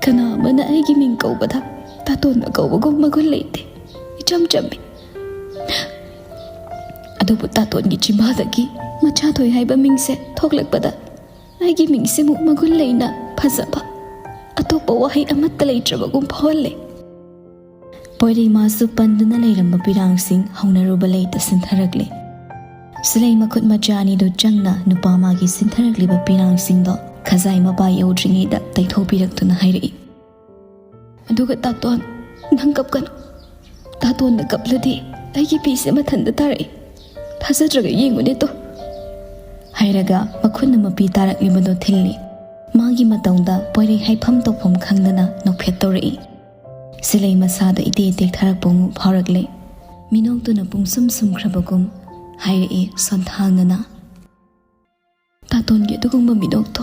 ꯀꯅꯥ ꯑꯃꯅ ꯑꯩꯒꯤ ꯃꯤꯡ ꯀꯧꯕꯗ ꯇꯥꯇꯣꯟꯅ ꯀꯧꯕꯒꯨꯝ ꯃꯒꯨꯟ ꯂꯩꯇꯦ꯫ ꯏꯆꯝ ꯆꯝꯃꯤ꯫ ꯑꯗꯨꯕꯨ ꯇꯥꯇꯣꯟꯒꯤ ꯆꯤꯝꯕꯥꯜꯗꯒꯤ ꯃꯆꯥꯊꯣꯏ ꯍꯥꯏꯕ ꯃꯤꯡꯁꯦ ꯊꯣꯛꯂꯛꯄꯗ ꯑꯩꯒꯤ ꯃꯤꯡꯁꯤꯃꯨꯛ ꯃꯒꯨꯟ ꯂꯩꯅ ꯐꯖꯕ ꯑꯇꯣꯞꯄ ꯋꯥꯍꯩ ꯑꯃꯠꯇ ꯂꯩꯇ꯭ꯔꯕꯒꯨꯝ ꯐꯥꯎꯍꯜꯂꯦ꯫" ꯄꯣꯏꯔꯩꯃꯥꯁꯨ ꯄꯟꯗꯨꯅ ꯂꯩꯔꯝꯕ ꯄꯤꯔꯥꯡꯁꯤꯡ ꯍꯧꯅꯔꯨꯕ ꯂꯩꯇ ꯁꯤꯟꯊꯔꯛꯂꯦ꯫ ꯁꯤꯂꯩ ꯃꯈꯨꯠ ꯃꯆꯥ ꯑꯅꯤꯗꯨ ꯆꯪꯅ ꯅꯨꯄꯥ ꯃꯥꯒꯤ ꯁꯤꯟꯊꯔꯛꯂꯤꯕ ꯄꯤꯔꯥꯡꯁꯤꯡꯗꯣ ꯈꯖꯥꯏ ꯃꯄꯥ ꯌꯧꯗ꯭ꯔꯤꯉꯩꯗ ꯇꯩꯊꯣꯛꯄꯤꯔꯛꯇꯨꯅ ꯍꯥꯏꯔꯛꯏ꯫ "ꯑꯗꯨꯒ ꯇꯥꯇꯣꯟ, ꯅꯪ ꯀꯞꯀꯅꯨ꯫ ꯇꯥꯇꯣꯟꯅ ꯀꯞꯂꯗꯤ ꯑꯩꯒꯤ ꯄꯤꯁꯦ ꯃꯊꯟꯇ ꯇꯥꯔꯛꯏ꯫ ꯊꯥꯖꯗ꯭ꯔꯒ ꯌꯦꯡꯉꯨꯅꯦ ꯇꯣ꯫" ꯍꯥꯏꯔꯒ ꯃꯈꯨꯠꯅ ꯃꯄꯤ ꯇꯥꯔꯛꯂꯤꯕꯗꯣ ꯊꯤꯜꯂꯤ꯫ ꯃꯥꯒꯤ ꯃꯇꯧꯗ ꯄꯣꯏꯔꯩ ꯍꯥꯏꯐꯝ ꯇꯧꯐꯝ ꯈꯪꯗꯅ ꯅꯣꯛꯐꯦꯠ ꯇꯧꯔꯛꯏ꯫ ꯁꯤꯂꯩ ꯃꯁꯥꯗ ꯏꯇꯦꯛ ꯇꯦꯛꯊꯔꯛꯄ ꯃꯨꯛ ꯐꯥꯎꯔꯛꯂꯦ꯫ ꯃꯤꯅꯣꯛꯇꯨꯅ ꯄꯨꯡꯁꯨꯝ ꯁꯨꯝꯈ꯭ꯔꯕꯒꯨꯝ ꯍꯥꯏꯔꯛꯏ ꯁꯣꯟꯊꯥꯡꯅꯅ꯫ "ꯇꯥꯇꯣꯟꯒꯤ ꯑꯗꯨꯒꯨꯝꯕ ꯃꯤꯅꯣꯛꯇꯣ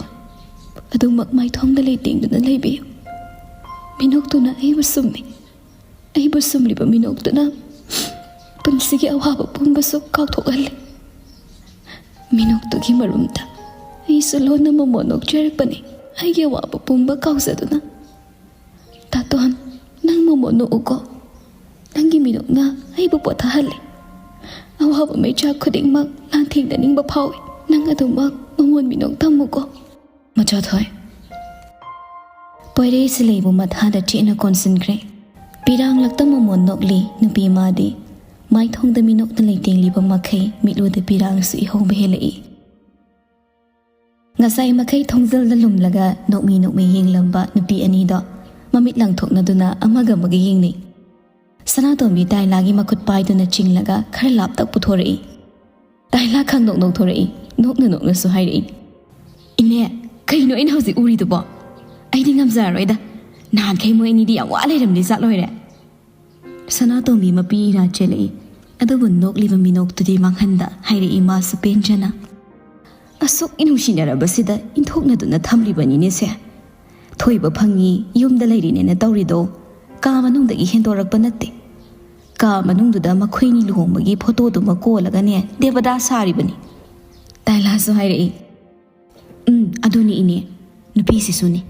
ꯑꯗꯨꯃꯛ ꯃꯥꯏꯊꯣꯡꯗ ꯂꯩꯇꯦꯡꯗꯨꯅ ꯂꯩꯕꯤꯌꯨ꯫ ꯃꯤꯅꯣꯛꯇꯨꯅ ꯑꯩꯕꯨ ꯁꯨꯝꯃꯤ꯫ ꯑꯩꯕꯨ ꯁꯨꯝꯂꯤꯕ ꯃꯤꯅꯣꯛꯇꯨꯅ ꯄꯨꯟꯁꯤꯒꯤ ꯑꯋꯥꯕ ꯄꯨꯝꯕꯁꯨ ꯀꯥꯎꯊꯣꯛꯍꯜꯂꯤ꯫ ꯃꯤꯅꯣꯛꯇꯨꯒꯤ ꯃꯔꯨꯝꯗ ꯑꯩꯁꯨ ꯂꯣꯟꯅ ꯃꯃꯣꯟ ꯅꯣꯛꯆꯔꯛꯄꯅꯤ, ꯑꯩꯒꯤ ꯑꯋꯥꯕ ꯄꯨꯝꯕ ꯀꯥꯎꯖꯗꯨꯅ꯫ ꯇꯥꯇꯣꯟ, ꯅꯪ ꯃꯃꯣꯟ ꯅꯣꯛꯎꯀꯣ꯫ ꯅꯪꯒꯤ ꯃꯤꯅꯣꯛꯅ ꯑꯩꯕꯨ ꯄꯣꯊꯥꯍꯜꯂꯤ꯫ ꯑꯋꯥꯕ ꯃꯩꯆꯥꯛ ꯈꯨꯗꯤꯡꯃꯛ ꯂꯥꯟꯊꯦꯡꯅꯅꯤꯡꯕ ꯐꯥꯎꯏ꯫ ꯅꯪ ꯑꯗꯨꯃꯛ ꯃꯃꯣꯟ ꯃꯤꯅꯣꯛ ꯇꯝꯃꯨꯀꯣ꯫" ꯃꯆꯥꯊꯣꯏ꯫ ꯄꯣꯏꯔꯩ ꯁꯤꯂꯩꯕꯨ ꯃꯊꯥꯗ ꯆꯦꯠꯅ ꯀꯣꯟꯁꯤꯟꯈ꯭ꯔꯦ꯫ ꯄꯤꯔꯥꯡꯂꯛꯇ ꯃꯃꯣꯟ ꯅꯣꯛꯂꯤ ꯅꯨꯄꯤ ꯃꯥꯗꯤ꯫ ꯃꯥꯏꯊꯣꯡꯗ ꯃꯤꯅꯣꯛꯅ ꯂꯩꯇꯦꯡꯂꯤꯕ ꯃꯈꯩ ꯃꯤꯠꯂꯨꯗ ꯄꯤꯔꯥꯡꯁꯨ ꯏꯍꯧꯕ ꯍꯦꯜꯂꯛꯏ꯫ ꯉꯁꯥꯏ ꯃꯈꯩ ꯊꯣꯡꯖꯜꯗ ꯂꯨꯝꯂꯒ ꯅꯣꯛꯃꯤ ꯅꯣꯛꯃꯤ ꯌꯦꯡꯂꯝꯕ ꯅꯨꯄꯤ ꯑꯅꯤꯗꯣ ꯃꯃꯤꯠ ꯂꯥꯡꯊꯣꯛꯅꯗꯨꯅ ꯑꯃꯒ ꯑꯃꯒ ꯌꯦꯡꯅꯩ꯫ ꯁꯅꯥꯇꯣꯝꯕꯤ ꯇꯥꯏꯂꯥꯒꯤ ꯃꯈꯨꯠ ꯄꯥꯏꯗꯨꯅ ꯆꯤꯡꯂꯒ ꯈꯔ ꯂꯥꯞꯇꯛ ꯄꯨꯊꯣꯔꯛꯏ꯫ ꯇꯥꯏꯂꯥ ꯈꯪꯅꯣꯛ ꯅꯣꯛꯊꯣꯔꯛꯏ, ꯅꯣꯛꯅ ꯅꯣꯛꯅꯁꯨ ꯍꯥꯏꯔꯛꯏ, "ꯏꯅꯦ, ꯀꯩꯅꯣ ꯑꯩꯅ ꯍꯧꯖꯤꯛ ꯎꯔꯤꯗꯨꯕꯣ? ꯑꯩꯗꯤ ꯉꯝꯖꯔꯔꯣꯏꯗ꯫ ꯅꯍꯥꯟꯈꯩ ꯃꯣꯏ ꯑꯅꯤꯗꯤ ꯌꯥꯝ ꯋꯥ ꯂꯩꯔꯝꯂꯤ ꯖꯥꯠ ꯂꯣꯏꯔꯦ꯫" ꯁꯅꯥꯇꯣꯝꯕꯤ ꯃꯄꯤ ꯏꯔꯥ ꯆꯦꯜꯂꯛꯏ, ꯑꯗꯨꯕꯨ ꯅꯣꯛꯂꯤꯕ ꯃꯤꯅꯣꯛꯇꯨꯗꯤ ꯃꯥꯡꯍꯟꯗ ꯍꯥꯏꯔꯛꯏ ꯃꯥꯁꯨ ꯄꯦꯟꯖꯅ, "ꯑꯁꯨꯛ ꯅꯨꯡꯁꯤꯅꯔꯕꯁꯤꯗ ꯏꯟꯊꯣꯛꯅꯗꯨꯅ ꯊꯝꯂꯤꯕꯅꯤꯅꯦꯁꯦ꯫ ꯊꯣꯏꯕ ꯐꯪꯉꯤ, ꯌꯨꯝꯗ ꯂꯩꯔꯤꯅꯦꯅ ꯇꯧꯔꯤꯗꯣ ꯀꯥ ꯃꯅꯨꯡꯗꯒꯤ ꯍꯦꯟꯗꯣꯔꯛꯄ ꯅꯠꯇꯦ꯫ ꯀꯥ ꯃꯅꯨꯡꯗꯨꯗ ꯃꯈꯣꯏꯅꯤ ꯂꯨꯍꯣꯡꯕꯒꯤ ꯐꯣꯇꯣꯗꯨꯃ ꯀꯣꯜꯂꯒꯅꯦ ꯗꯦꯕꯗꯥ ꯁꯥꯔꯤꯕꯅꯤ꯫" ꯇꯥꯏꯂꯥꯁꯨ ꯍꯥꯏꯔꯛꯏ, "ꯎꯝ, ꯑꯗꯨꯅꯤ ꯏꯅꯦ, ꯅꯨꯄꯤꯁꯤꯁꯨꯅꯤ꯫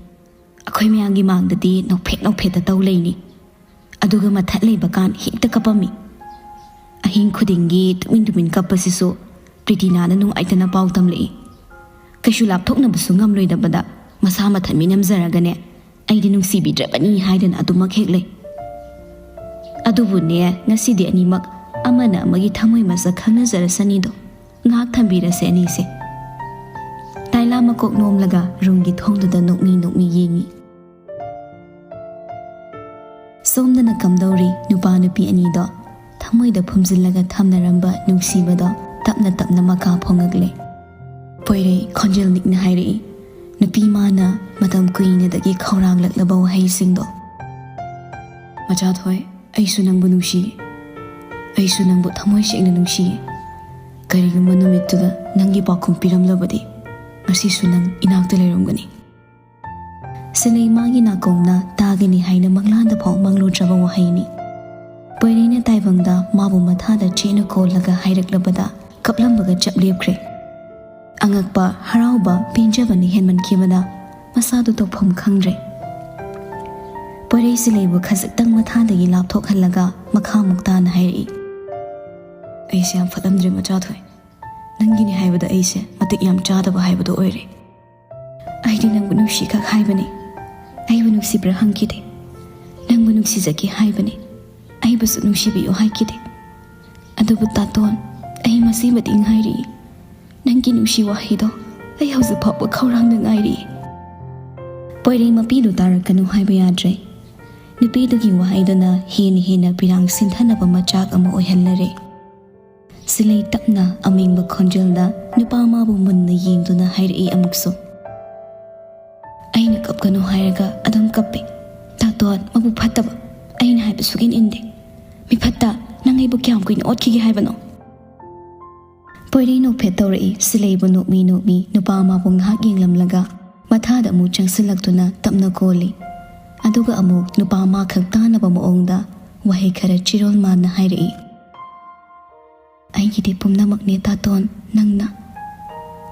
ꯑꯩꯈꯣꯏ ꯃꯌꯥꯝꯒꯤ ꯃꯥꯡꯗꯗꯤ ꯅꯣꯛꯐꯦꯠ ꯅꯣꯛꯐꯦꯠꯇ ꯇꯧ ꯂꯩꯅꯤ꯫ ꯑꯗꯨꯒ ꯃꯊꯠ ꯂꯩꯕ ꯀꯥꯟ ꯍꯦꯛꯇ ꯀꯞꯄꯝꯃꯤ꯫ ꯑꯍꯤꯡ ꯈꯨꯗꯤꯡꯒꯤ ꯇꯨꯃꯤꯟ ꯇꯨꯃꯤꯟ ꯀꯞꯄꯁꯤꯁꯨ ꯄ꯭ꯔꯤꯇꯤꯅꯥꯅ ꯅꯨꯡꯉꯥꯏꯇꯅ ꯄꯥꯎ ꯇꯝꯂꯛꯏ꯫ ꯀꯩꯁꯨ ꯂꯥꯞꯊꯣꯛꯅꯕꯁꯨ ꯉꯝꯂꯣꯏꯗꯕꯗ ꯃꯁꯥ ꯃꯊꯟ ꯃꯤꯅꯝꯖꯔꯒꯅꯦ ꯑꯩꯗꯤ ꯅꯨꯡꯁꯤꯕꯤꯗ꯭ꯔꯕꯅꯤ ꯍꯥꯏꯗꯅ ꯑꯗꯨꯃꯛ ꯍꯦꯛ ꯂꯩ꯫ ꯑꯗꯨꯕꯨꯅꯦ, ꯉꯁꯤꯗꯤ ꯑꯅꯤꯃꯛ ꯑꯃꯅ ꯑꯃꯒꯤ ꯊꯃꯣꯏ ꯃꯁꯛ ꯈꯪꯅꯖꯔꯁꯅꯤꯗꯣ꯫ ꯉꯥꯏꯍꯥꯛ ꯊꯝꯕꯤꯔꯁꯦ ꯑꯅꯤꯁꯦ꯫ ꯇꯥꯏꯂꯥ ꯃꯀꯣꯛ ꯅꯣꯝꯂꯒ ꯔꯨꯝꯒꯤ ꯊꯣꯡꯗꯨꯗ ꯅꯣꯛꯃꯤ ꯅꯣꯛꯃꯤ ꯌꯦꯡꯉꯤ꯫ ꯁꯣꯝꯗꯅ ꯀꯝꯗꯧꯔꯤ? ꯅꯨꯄꯥ ꯅꯨꯄꯤ ꯑꯅꯤꯗꯣ ꯊꯃꯣꯏꯗ ꯐꯨꯝꯖꯤꯜꯂꯒ ꯊꯝꯅꯔꯝꯕ ꯅꯨꯡꯁꯤꯕꯗꯣ ꯇꯞꯅ ꯇꯞꯅ ꯃꯀꯥ ꯐꯣꯡꯉꯛꯂꯦ꯫ ꯄꯣꯏꯔꯩ ꯈꯣꯟꯖꯦꯜ ꯅꯤꯛꯅ ꯍꯥꯏꯔꯛꯏ, ꯅꯨꯄꯤ ꯃꯥꯅ ꯃꯇꯝ ꯀꯨꯏꯅꯗꯒꯤ ꯈꯧꯔꯥꯡꯂꯛꯂꯕ ꯋꯥꯍꯩꯁꯤꯡꯗꯣ꯫ "ꯃꯆꯥꯊꯣꯏ, ꯑꯩꯁꯨ ꯅꯪꯕꯨ ꯅꯨꯡꯁꯤꯌꯦ꯫ ꯑꯩꯁꯨ ꯅꯪꯕꯨ ꯊꯃꯣꯏ ꯁꯦꯡꯅ ꯅꯨꯡꯁꯤꯌꯦ꯫ ꯀꯔꯤꯒꯨꯝꯕ ꯅꯨꯃꯤꯠꯇꯨꯗ ꯅꯪꯒꯤ ꯄꯥꯎꯈꯨꯝ ꯄꯤꯔꯝꯂꯕꯗꯤ ꯉꯁꯤꯁꯨ ꯅꯪ ꯏꯅꯥꯛꯇ ꯂꯩꯔꯝꯒꯅꯤ꯫" ꯁꯤꯂꯩ ꯃꯥꯒꯤ ꯅꯥꯀꯣꯡꯅ ꯇꯥꯒꯅꯤ ꯍꯥꯏꯅ ꯃꯪꯂꯥꯟꯗ ꯐꯥꯎ ꯃꯪꯂꯨꯗ꯭ꯔꯕ ꯋꯥꯍꯩꯅꯤ꯫ ꯄꯣꯏꯔꯩꯅ ꯇꯥꯏꯕꯪꯗ ꯃꯥꯕꯨ ꯃꯊꯥꯗ ꯆꯦꯠꯅ ꯀꯣꯜꯂꯒ ꯍꯥꯏꯔꯛꯂꯕꯗ ꯀꯞꯂꯝꯕꯒ ꯆꯞ ꯂꯦꯞꯈ꯭ꯔꯦ꯫ ꯑꯉꯛꯄ, ꯍꯔꯥꯎꯕ, ꯄꯦꯟꯖꯕꯅ ꯍꯦꯟꯃꯟꯈꯤꯕꯅ ꯃꯁꯥꯗꯨ ꯇꯧꯐꯝ ꯈꯪꯗ꯭ꯔꯦ꯫ ꯄꯣꯏꯔꯩ ꯁꯤꯂꯩꯕꯨ ꯈꯖꯤꯛꯇꯪ ꯃꯊꯥꯗꯒꯤ ꯂꯥꯞꯊꯣꯛꯍꯜꯂꯒ ꯃꯈꯥꯃꯨꯛ ꯇꯥꯅ ꯍꯥꯏꯔꯛꯏ, "ꯑꯩꯁꯦ ꯌꯥꯝ ꯐꯠꯂꯝꯗ꯭ꯔꯦ ꯃꯆꯥꯊꯣꯏ꯫ ꯅꯪꯒꯤꯅꯤ ꯍꯥꯏꯕꯗ ꯑꯩꯁꯦ ꯃꯇꯤꯛ ꯌꯥꯝ ꯆꯥꯗꯕ ꯍꯥꯏꯕꯗꯣ ꯑꯣꯏꯔꯦ꯫ ꯑꯩꯗꯤ ꯅꯪꯕꯨ ꯅꯨꯡꯁꯤꯈꯛ ꯍꯥꯏꯕꯅꯤ꯫ ꯑꯩꯕꯨ ꯅꯨꯡꯁꯤꯕ꯭ꯔꯥ ꯍꯪꯈꯤꯗꯦ꯫ ꯅꯪꯕꯨ ꯅꯨꯡꯁꯤꯖꯒꯦ ꯍꯥꯏꯕꯅꯤ꯫ ꯑꯩꯕꯨꯁꯨ ꯅꯨꯡꯁꯤꯕꯤꯌꯨ ꯍꯥꯏꯈꯤꯗꯦ꯫ ꯑꯗꯨꯕꯨ ꯇꯥꯇꯣꯟ, ꯑꯩ ꯃꯁꯤꯃꯗꯤ ꯉꯥꯏꯔꯤ꯫ ꯅꯪꯒꯤ ꯅꯨꯡꯁꯤ ꯋꯥꯍꯩꯗꯣ ꯑꯩ ꯍꯧꯖꯤꯛ ꯐꯥꯎꯕ ꯈꯧꯔꯥꯡꯅ ꯉꯥꯏꯔꯤ꯫" ꯄꯣꯏꯔꯩ ꯃꯄꯤꯗꯨ ꯇꯥꯔꯛꯀꯅꯨ ꯍꯥꯏꯕ ꯌꯥꯗ꯭ꯔꯦ꯫ ꯅꯨꯄꯤꯗꯨꯒꯤ ꯋꯥꯍꯩꯗꯨꯅ ꯍꯦꯟꯅ ꯍꯦꯟꯅ ꯄꯤꯔꯥꯡ ꯁꯤꯟꯊꯅꯕ ꯃꯆꯥꯛ ꯑꯃ ꯑꯣꯏꯍꯜꯂꯔꯦ꯫ ꯁꯤꯂꯩ ꯇꯞꯅ ꯑꯃꯦꯡꯕ ꯈꯣꯟꯖꯦꯜꯗ ꯅꯨꯄꯥ ꯑꯃꯕꯨ ꯃꯨꯟꯅ ꯌꯦꯡꯗꯨꯅ ꯍꯥꯏꯔꯛꯏ ꯑꯃꯨꯛꯁꯨ, "ꯑꯩꯅ ꯀꯞꯀꯅꯨ ꯍꯥꯏꯔꯒ ꯑꯗꯨꯝ ꯀꯞꯄꯤ꯫ ꯇꯥꯇꯣꯟ, ꯃꯕꯨꯛ ꯐꯠꯇꯕ, ꯑꯩꯅ ꯍꯥꯏꯕ ꯁꯨꯛꯏꯟ ꯏꯟꯗꯦ꯫ ꯃꯤꯐꯠꯇ, ꯅꯪ ꯑꯩꯕꯨ ꯀꯌꯥꯝ ꯀꯨꯏꯅ ꯑꯣꯠꯈꯤꯒꯦ ꯍꯥꯏꯕꯅꯣ?" ꯄꯣꯏꯔꯩ ꯅꯣꯛꯐꯦꯠ ꯇꯧꯔꯛꯏ꯫ ꯁꯤꯂꯩꯕꯨ ꯅꯣꯛꯃꯤ ꯅꯣꯛꯃꯤ ꯅꯨꯄꯥ ꯑꯃꯕꯨ ꯉꯥꯏꯍꯥꯛ ꯌꯦꯡꯂꯝꯂꯒ ꯃꯊꯥꯗ ꯑꯃꯨꯛ ꯆꯪꯁꯤꯜꯂꯛꯇꯨꯅ ꯇꯞꯅ ꯀꯣꯜꯂꯤ꯫ ꯑꯗꯨꯒ ꯑꯃꯨꯛ ꯅꯨꯄꯥ ꯑꯃꯈꯛ ꯇꯥꯅꯕ ꯃꯑꯣꯡꯗ ꯋꯥꯍꯩ ꯈꯔ ꯆꯤꯔꯣꯜ ꯃꯥꯟꯅ ꯍꯥꯏꯔꯛꯏ, "ꯑꯩꯒꯤꯗꯤ ꯄꯨꯝꯅꯃꯛꯅꯦ ꯇꯥꯇꯣꯟ, ꯅꯪꯅ,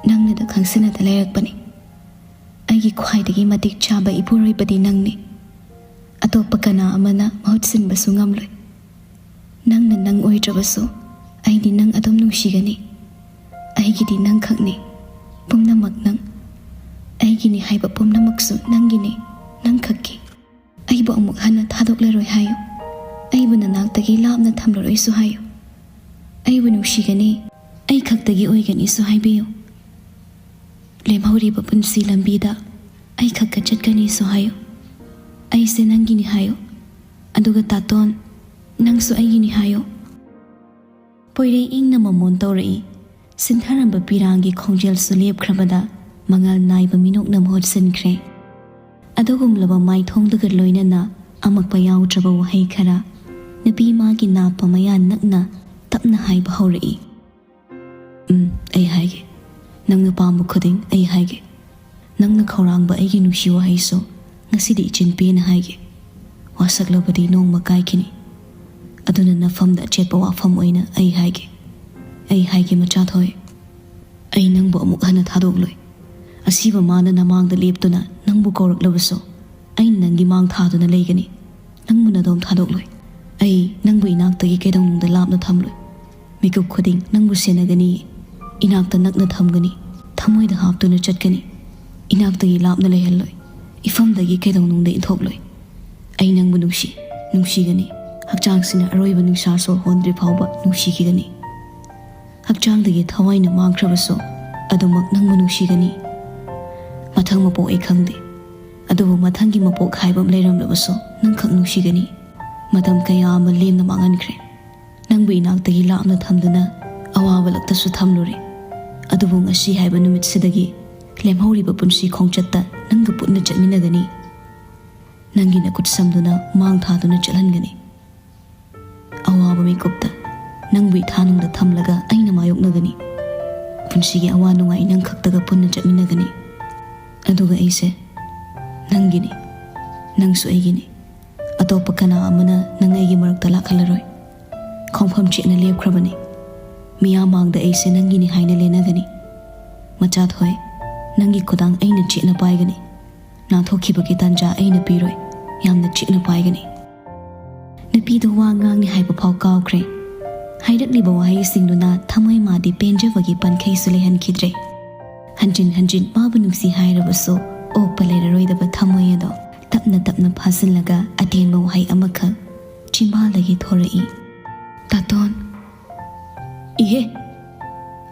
ꯅꯪꯅꯗ ꯈꯪꯁꯤꯟꯅꯗ ꯂꯩꯔꯛꯄꯅꯤ꯫ ꯑꯩꯒꯤ ꯈ꯭ꯋꯥꯏꯗꯒꯤ ꯃꯇꯤꯛ ꯆꯥꯕ ꯏꯄꯨꯔꯣꯏꯕꯗꯤ ꯅꯪꯅꯤ꯫ ꯑꯇꯣꯞꯄ ꯀꯅꯥ ꯑꯃꯅ ꯃꯍꯨꯠ ꯁꯤꯟꯕꯁꯨ ꯉꯝꯂꯣꯏ꯫ ꯅꯪꯅ ꯅꯪ ꯑꯣꯏꯗ꯭ꯔꯕꯁꯨ ꯑꯩꯗꯤ ꯅꯪ ꯑꯗꯨꯝ ꯅꯨꯡꯁꯤꯒꯅꯤ꯫ ꯑꯩꯒꯤꯗꯤ ꯅꯪꯈꯛꯅꯤ, ꯄꯨꯝꯅꯃꯛ ꯅꯪ꯫ ꯑꯩꯒꯤꯅꯤ ꯍꯥꯏꯕ ꯄꯨꯝꯅꯃꯛꯁꯨ ꯅꯪꯒꯤꯅꯤ, ꯅꯪꯈꯛꯀꯤ꯫ ꯑꯩꯕꯨ ꯑꯃꯨꯛ ꯍꯟꯅ ꯊꯥꯗꯣꯛꯂꯔꯣꯏ ꯍꯥꯏꯌꯨ꯫ ꯑꯩꯕꯨ ꯅꯅꯥꯛꯇꯒꯤ ꯂꯥꯞꯅ ꯊꯝꯂꯔꯣꯏꯁꯨ ꯍꯥꯏꯌꯨ꯫ ꯑꯩꯕꯨ ꯅꯨꯡꯁꯤꯒꯅꯤ, ꯑꯩ ꯈꯛꯇꯒꯤ ꯑꯣꯏꯒꯅꯤꯁꯨ ꯍꯥꯏꯕꯤꯌꯨ꯫ ꯂꯦꯝꯍꯧꯔꯤꯕ ꯄꯨꯟꯁꯤ ꯂꯝꯕꯤꯗ ꯑꯩ ꯈꯛꯇ ꯆꯠꯀꯅꯤꯁꯨ ꯍꯥꯏꯌꯨ꯫ ꯑꯩꯁꯦ ꯅꯪꯒꯤꯅꯤ ꯍꯥꯏꯌꯨ꯫ ꯑꯗꯨꯒ ꯇꯥꯇꯣꯟ, ꯅꯪꯁꯨ ꯑꯩꯒꯤꯅꯤ ꯍꯥꯏꯌꯨ꯫ ꯄꯣꯏꯔꯩ ꯏꯪꯅ ꯃꯃꯣꯟ ꯇꯧꯔꯛꯏ꯫ ꯁꯤꯟꯊꯔꯝꯕ ꯄꯤꯔꯥꯡꯒꯤ ꯈꯣꯡꯖꯦꯜꯁꯨ ꯂꯦꯞꯈ꯭ꯔꯕꯗ ꯃꯉꯥꯜ ꯅꯥꯏꯕ ꯃꯤꯅꯣꯛꯅ ꯃꯍꯨꯠ ꯁꯤꯟꯈ꯭ꯔꯦ꯫ ꯑꯗꯨꯒꯨꯝꯂꯕ ꯃꯥꯏꯊꯣꯡꯗꯨꯒ ꯂꯣꯏꯅꯅ ꯑꯃꯛꯄ ꯌꯥꯎꯗ꯭ꯔꯕ ꯋꯥꯍꯩ ꯈꯔ ꯅꯨꯄꯤ ꯃꯥꯒꯤ ꯅꯥꯞꯄ ꯃꯌꯥ ꯅꯛꯅ ꯇꯞꯅ ꯍꯥꯏꯕ ꯍꯧꯔꯛꯏ꯫ "ꯎꯝ, ꯑꯩ ꯍꯥꯏꯒꯦ꯫ ꯅꯪꯅ ꯄꯥꯝꯕ ꯈꯨꯗꯤꯡ ꯑꯩ ꯍꯥꯏꯒꯦ꯫ ꯅꯪꯅ ꯈꯧꯔꯥꯡꯕ ꯑꯩꯒꯤ ꯅꯨꯡꯁꯤ ꯋꯥꯍꯩꯁꯨ ꯉꯁꯤꯗꯤ ꯏꯆꯤꯟ ꯄꯦꯟꯅ ꯍꯥꯏꯒꯦ꯫ ꯋꯥꯁꯛꯂꯕꯗꯤ ꯅꯣꯡꯃ ꯀꯥꯏꯈꯤꯅꯤ꯫ ꯑꯗꯨꯅ ꯅꯐꯝꯗ ꯑꯆꯦꯠꯄ ꯋꯥꯐꯝ ꯑꯣꯏꯅ ꯑꯩ ꯍꯥꯏꯒꯦ꯫ ꯑꯩ ꯍꯥꯏꯒꯦ, ꯃꯆꯥꯊꯣꯏ, ꯑꯩ ꯅꯪꯕꯨ ꯑꯃꯨꯛ ꯍꯟꯅ ꯊꯥꯗꯣꯛꯂꯣꯏ꯫ ꯑꯁꯤꯕ ꯃꯥꯅ ꯅꯃꯥꯡꯗ ꯂꯦꯞꯇꯨꯅ ꯅꯪꯕꯨ ꯀꯧꯔꯛꯂꯕꯁꯨ, ꯑꯩꯅ ꯅꯪꯒꯤ ꯃꯥꯡ ꯊꯥꯗꯨꯅ ꯂꯩꯒꯅꯤ꯫ ꯅꯪꯕꯨ ꯅꯗꯣꯝ ꯊꯥꯗꯣꯛꯂꯣꯏ꯫ ꯑꯩ ꯅꯪꯕꯨ ꯏꯅꯥꯛꯇꯒꯤ ꯀꯩꯗꯧꯅꯨꯡꯗ ꯂꯥꯞꯅ ꯊꯝꯂꯣꯏ꯫ ꯃꯤꯀꯨꯞ ꯈꯨꯗꯤꯡ ꯅꯪꯕꯨ ꯁꯦꯟꯅꯒꯅꯤ, ꯏꯅꯥꯛꯇ ꯅꯛꯅ ꯊꯝꯒꯅꯤ, ꯊꯃꯣꯏꯗ ꯍꯥꯞꯇꯨꯅ ꯆꯠꯀꯅꯤ꯫ ꯏꯅꯥꯛꯇꯒꯤ ꯂꯥꯞꯅ ꯂꯩꯍꯜꯂꯣꯏ, ꯏꯐꯝꯗꯒꯤ ꯀꯩꯗꯧꯅꯨꯡꯗ ꯏꯟꯊꯣꯛꯂꯣꯏ꯫ ꯑꯩ ꯅꯪꯕꯨ ꯅꯨꯡꯁꯤ, ꯅꯨꯡꯁꯤꯒꯅꯤ꯫ ꯍꯛꯆꯥꯡꯁꯤꯅ ꯑꯔꯣꯏꯕ ꯅꯨꯡꯁꯥ ꯁꯣꯔ ꯍꯣꯟꯗ꯭ꯔꯤ ꯐꯥꯎꯕ ꯅꯨꯡꯁꯤꯈꯤꯒꯅꯤ꯫ ꯍꯛꯆꯥꯡꯗꯒꯤ ꯊꯋꯥꯏꯅ ꯃꯥꯡꯈ꯭ꯔꯕꯁꯨ ꯑꯗꯨꯃꯛ ꯅꯪꯕꯨ ꯅꯨꯡꯁꯤꯒꯅꯤ꯫ ꯃꯊꯪ ꯃꯄꯣꯛ ꯑꯩ ꯈꯪꯗꯦ, ꯑꯗꯨꯕꯨ ꯃꯊꯪꯒꯤ ꯃꯄꯣꯛ ꯍꯥꯏꯕ ꯑꯃ ꯂꯩꯔꯝꯂꯕꯁꯨ ꯅꯪꯈꯛ ꯅꯨꯡꯁꯤꯒꯅꯤ꯫ ꯃꯇꯝ ꯀꯌꯥ ꯑꯃ ꯂꯦꯝꯅ ꯃꯥꯡꯍꯟꯈ꯭ꯔꯦ꯫ ꯅꯪꯕꯨ ꯏꯅꯥꯛꯇꯒꯤ ꯂꯥꯞꯅ ꯊꯝꯗꯨꯅ ꯑꯋꯥꯕ ꯂꯛꯇꯁꯨ ꯊꯝꯂꯨꯔꯦ꯫ ꯑꯗꯨꯕꯨ ꯉꯁꯤ ꯍꯥꯏꯕ ꯅꯨꯃꯤꯠꯁꯤꯗꯒꯤ ꯂꯦꯝꯍꯧꯔꯤꯕ ꯄꯨꯟꯁꯤ ꯈꯣꯡꯆꯠꯇ ꯅꯪꯒ ꯄꯨꯟꯅ ꯆꯠꯃꯤꯟꯅꯒꯅꯤ꯫ ꯅꯪꯒꯤ ꯅꯈꯨꯠ ꯁꯝꯗꯨꯅ ꯃꯥꯡ ꯊꯥꯗꯨꯅ ꯆꯠꯍꯟꯒꯅꯤ꯫ ꯑꯋꯥꯕ ꯃꯤꯀꯨꯞꯇ ꯅꯪꯕꯨ ꯏꯊꯥꯅꯨꯡꯗ ꯊꯝꯂꯒ ꯑꯩꯅ ꯃꯥꯌꯣꯛꯅꯒꯅꯤ꯫ ꯄꯨꯟꯁꯤꯒꯤ ꯑꯋꯥ ꯅꯨꯡꯉꯥꯏ ꯅꯪ ꯈꯛꯇꯒ ꯄꯨꯟꯅ ꯆꯠꯃꯤꯟꯅꯒꯅꯤ꯫ ꯑꯗꯨꯒ ꯑꯩꯁꯦ ꯅꯪꯒꯤꯅꯤ, ꯅꯪꯁꯨ ꯑꯩꯒꯤꯅꯤ꯫ ꯑꯇꯣꯞꯄ ꯀꯅꯥ ꯑꯃꯅ ꯅꯪ ꯑꯩꯒꯤ ꯃꯔꯛꯇ ꯂꯥꯛꯍꯜꯂꯔꯣꯏ꯫ ꯈꯣꯡꯐꯝ ꯆꯦꯠꯅ ꯂꯦꯞꯈ꯭ꯔꯕꯅꯤ꯫ ꯃꯤꯌꯥꯝ ꯃꯥꯡꯗ ꯑꯩꯁꯦ ꯅꯪꯒꯤꯅꯤ ꯍꯥꯏꯅ ꯂꯦꯟꯅꯒꯅꯤ꯫ ꯃꯆꯥꯊꯣꯏ, ꯅꯪꯒꯤ ꯈꯨꯗꯥꯡ ꯑꯩꯅ ꯆꯦꯠꯅ ꯄꯥꯏꯒꯅꯤ꯫ ꯅꯥꯟꯊꯣꯛꯈꯤꯕꯒꯤ ꯇꯥꯟꯖꯥ ꯑꯩꯅ ꯄꯤꯔꯣꯏ꯫ ꯌꯥꯝꯅ ꯆꯦꯠꯅ ꯄꯥꯏꯒꯅꯤ꯫ ꯅꯨꯄꯤꯗꯨ ꯋꯥ ꯉꯥꯡꯅꯤ ꯍꯥꯏꯕ ꯐꯥꯎ ꯀꯥꯎꯈ꯭ꯔꯦ꯫ ꯍꯥꯏꯔꯛꯂꯤꯕ ꯋꯥꯍꯩꯁꯤꯡꯗꯨꯅ ꯊꯃꯣꯏ ꯃꯥꯗꯤ ꯄꯦꯟꯖꯕꯒꯤ ꯄꯟꯈꯩꯁꯨ ꯂꯩꯍꯟꯈꯤꯗ꯭ꯔꯦ꯫ ꯍꯟꯖꯤꯟ ꯍꯟꯖꯤꯟ ꯃꯥꯕꯨ ꯅꯨꯡꯁꯤ ꯍꯥꯏꯔꯕꯁꯨ ꯑꯣꯛꯄ ꯂꯩꯔꯔꯣꯏꯗꯕ ꯊꯃꯣꯏ ꯑꯗꯣ ꯇꯞꯅ ꯇꯞꯅ ꯐꯥꯖꯤꯜꯂꯒ ꯑꯇꯦꯟꯕ ꯋꯥꯍꯩ ꯑꯃꯈꯛ ꯆꯤꯝꯕꯥꯜꯗꯒꯤ ꯊꯣꯔꯛꯏ꯫ "ꯇꯥꯇꯣꯟ!" "ꯏꯍꯦ!"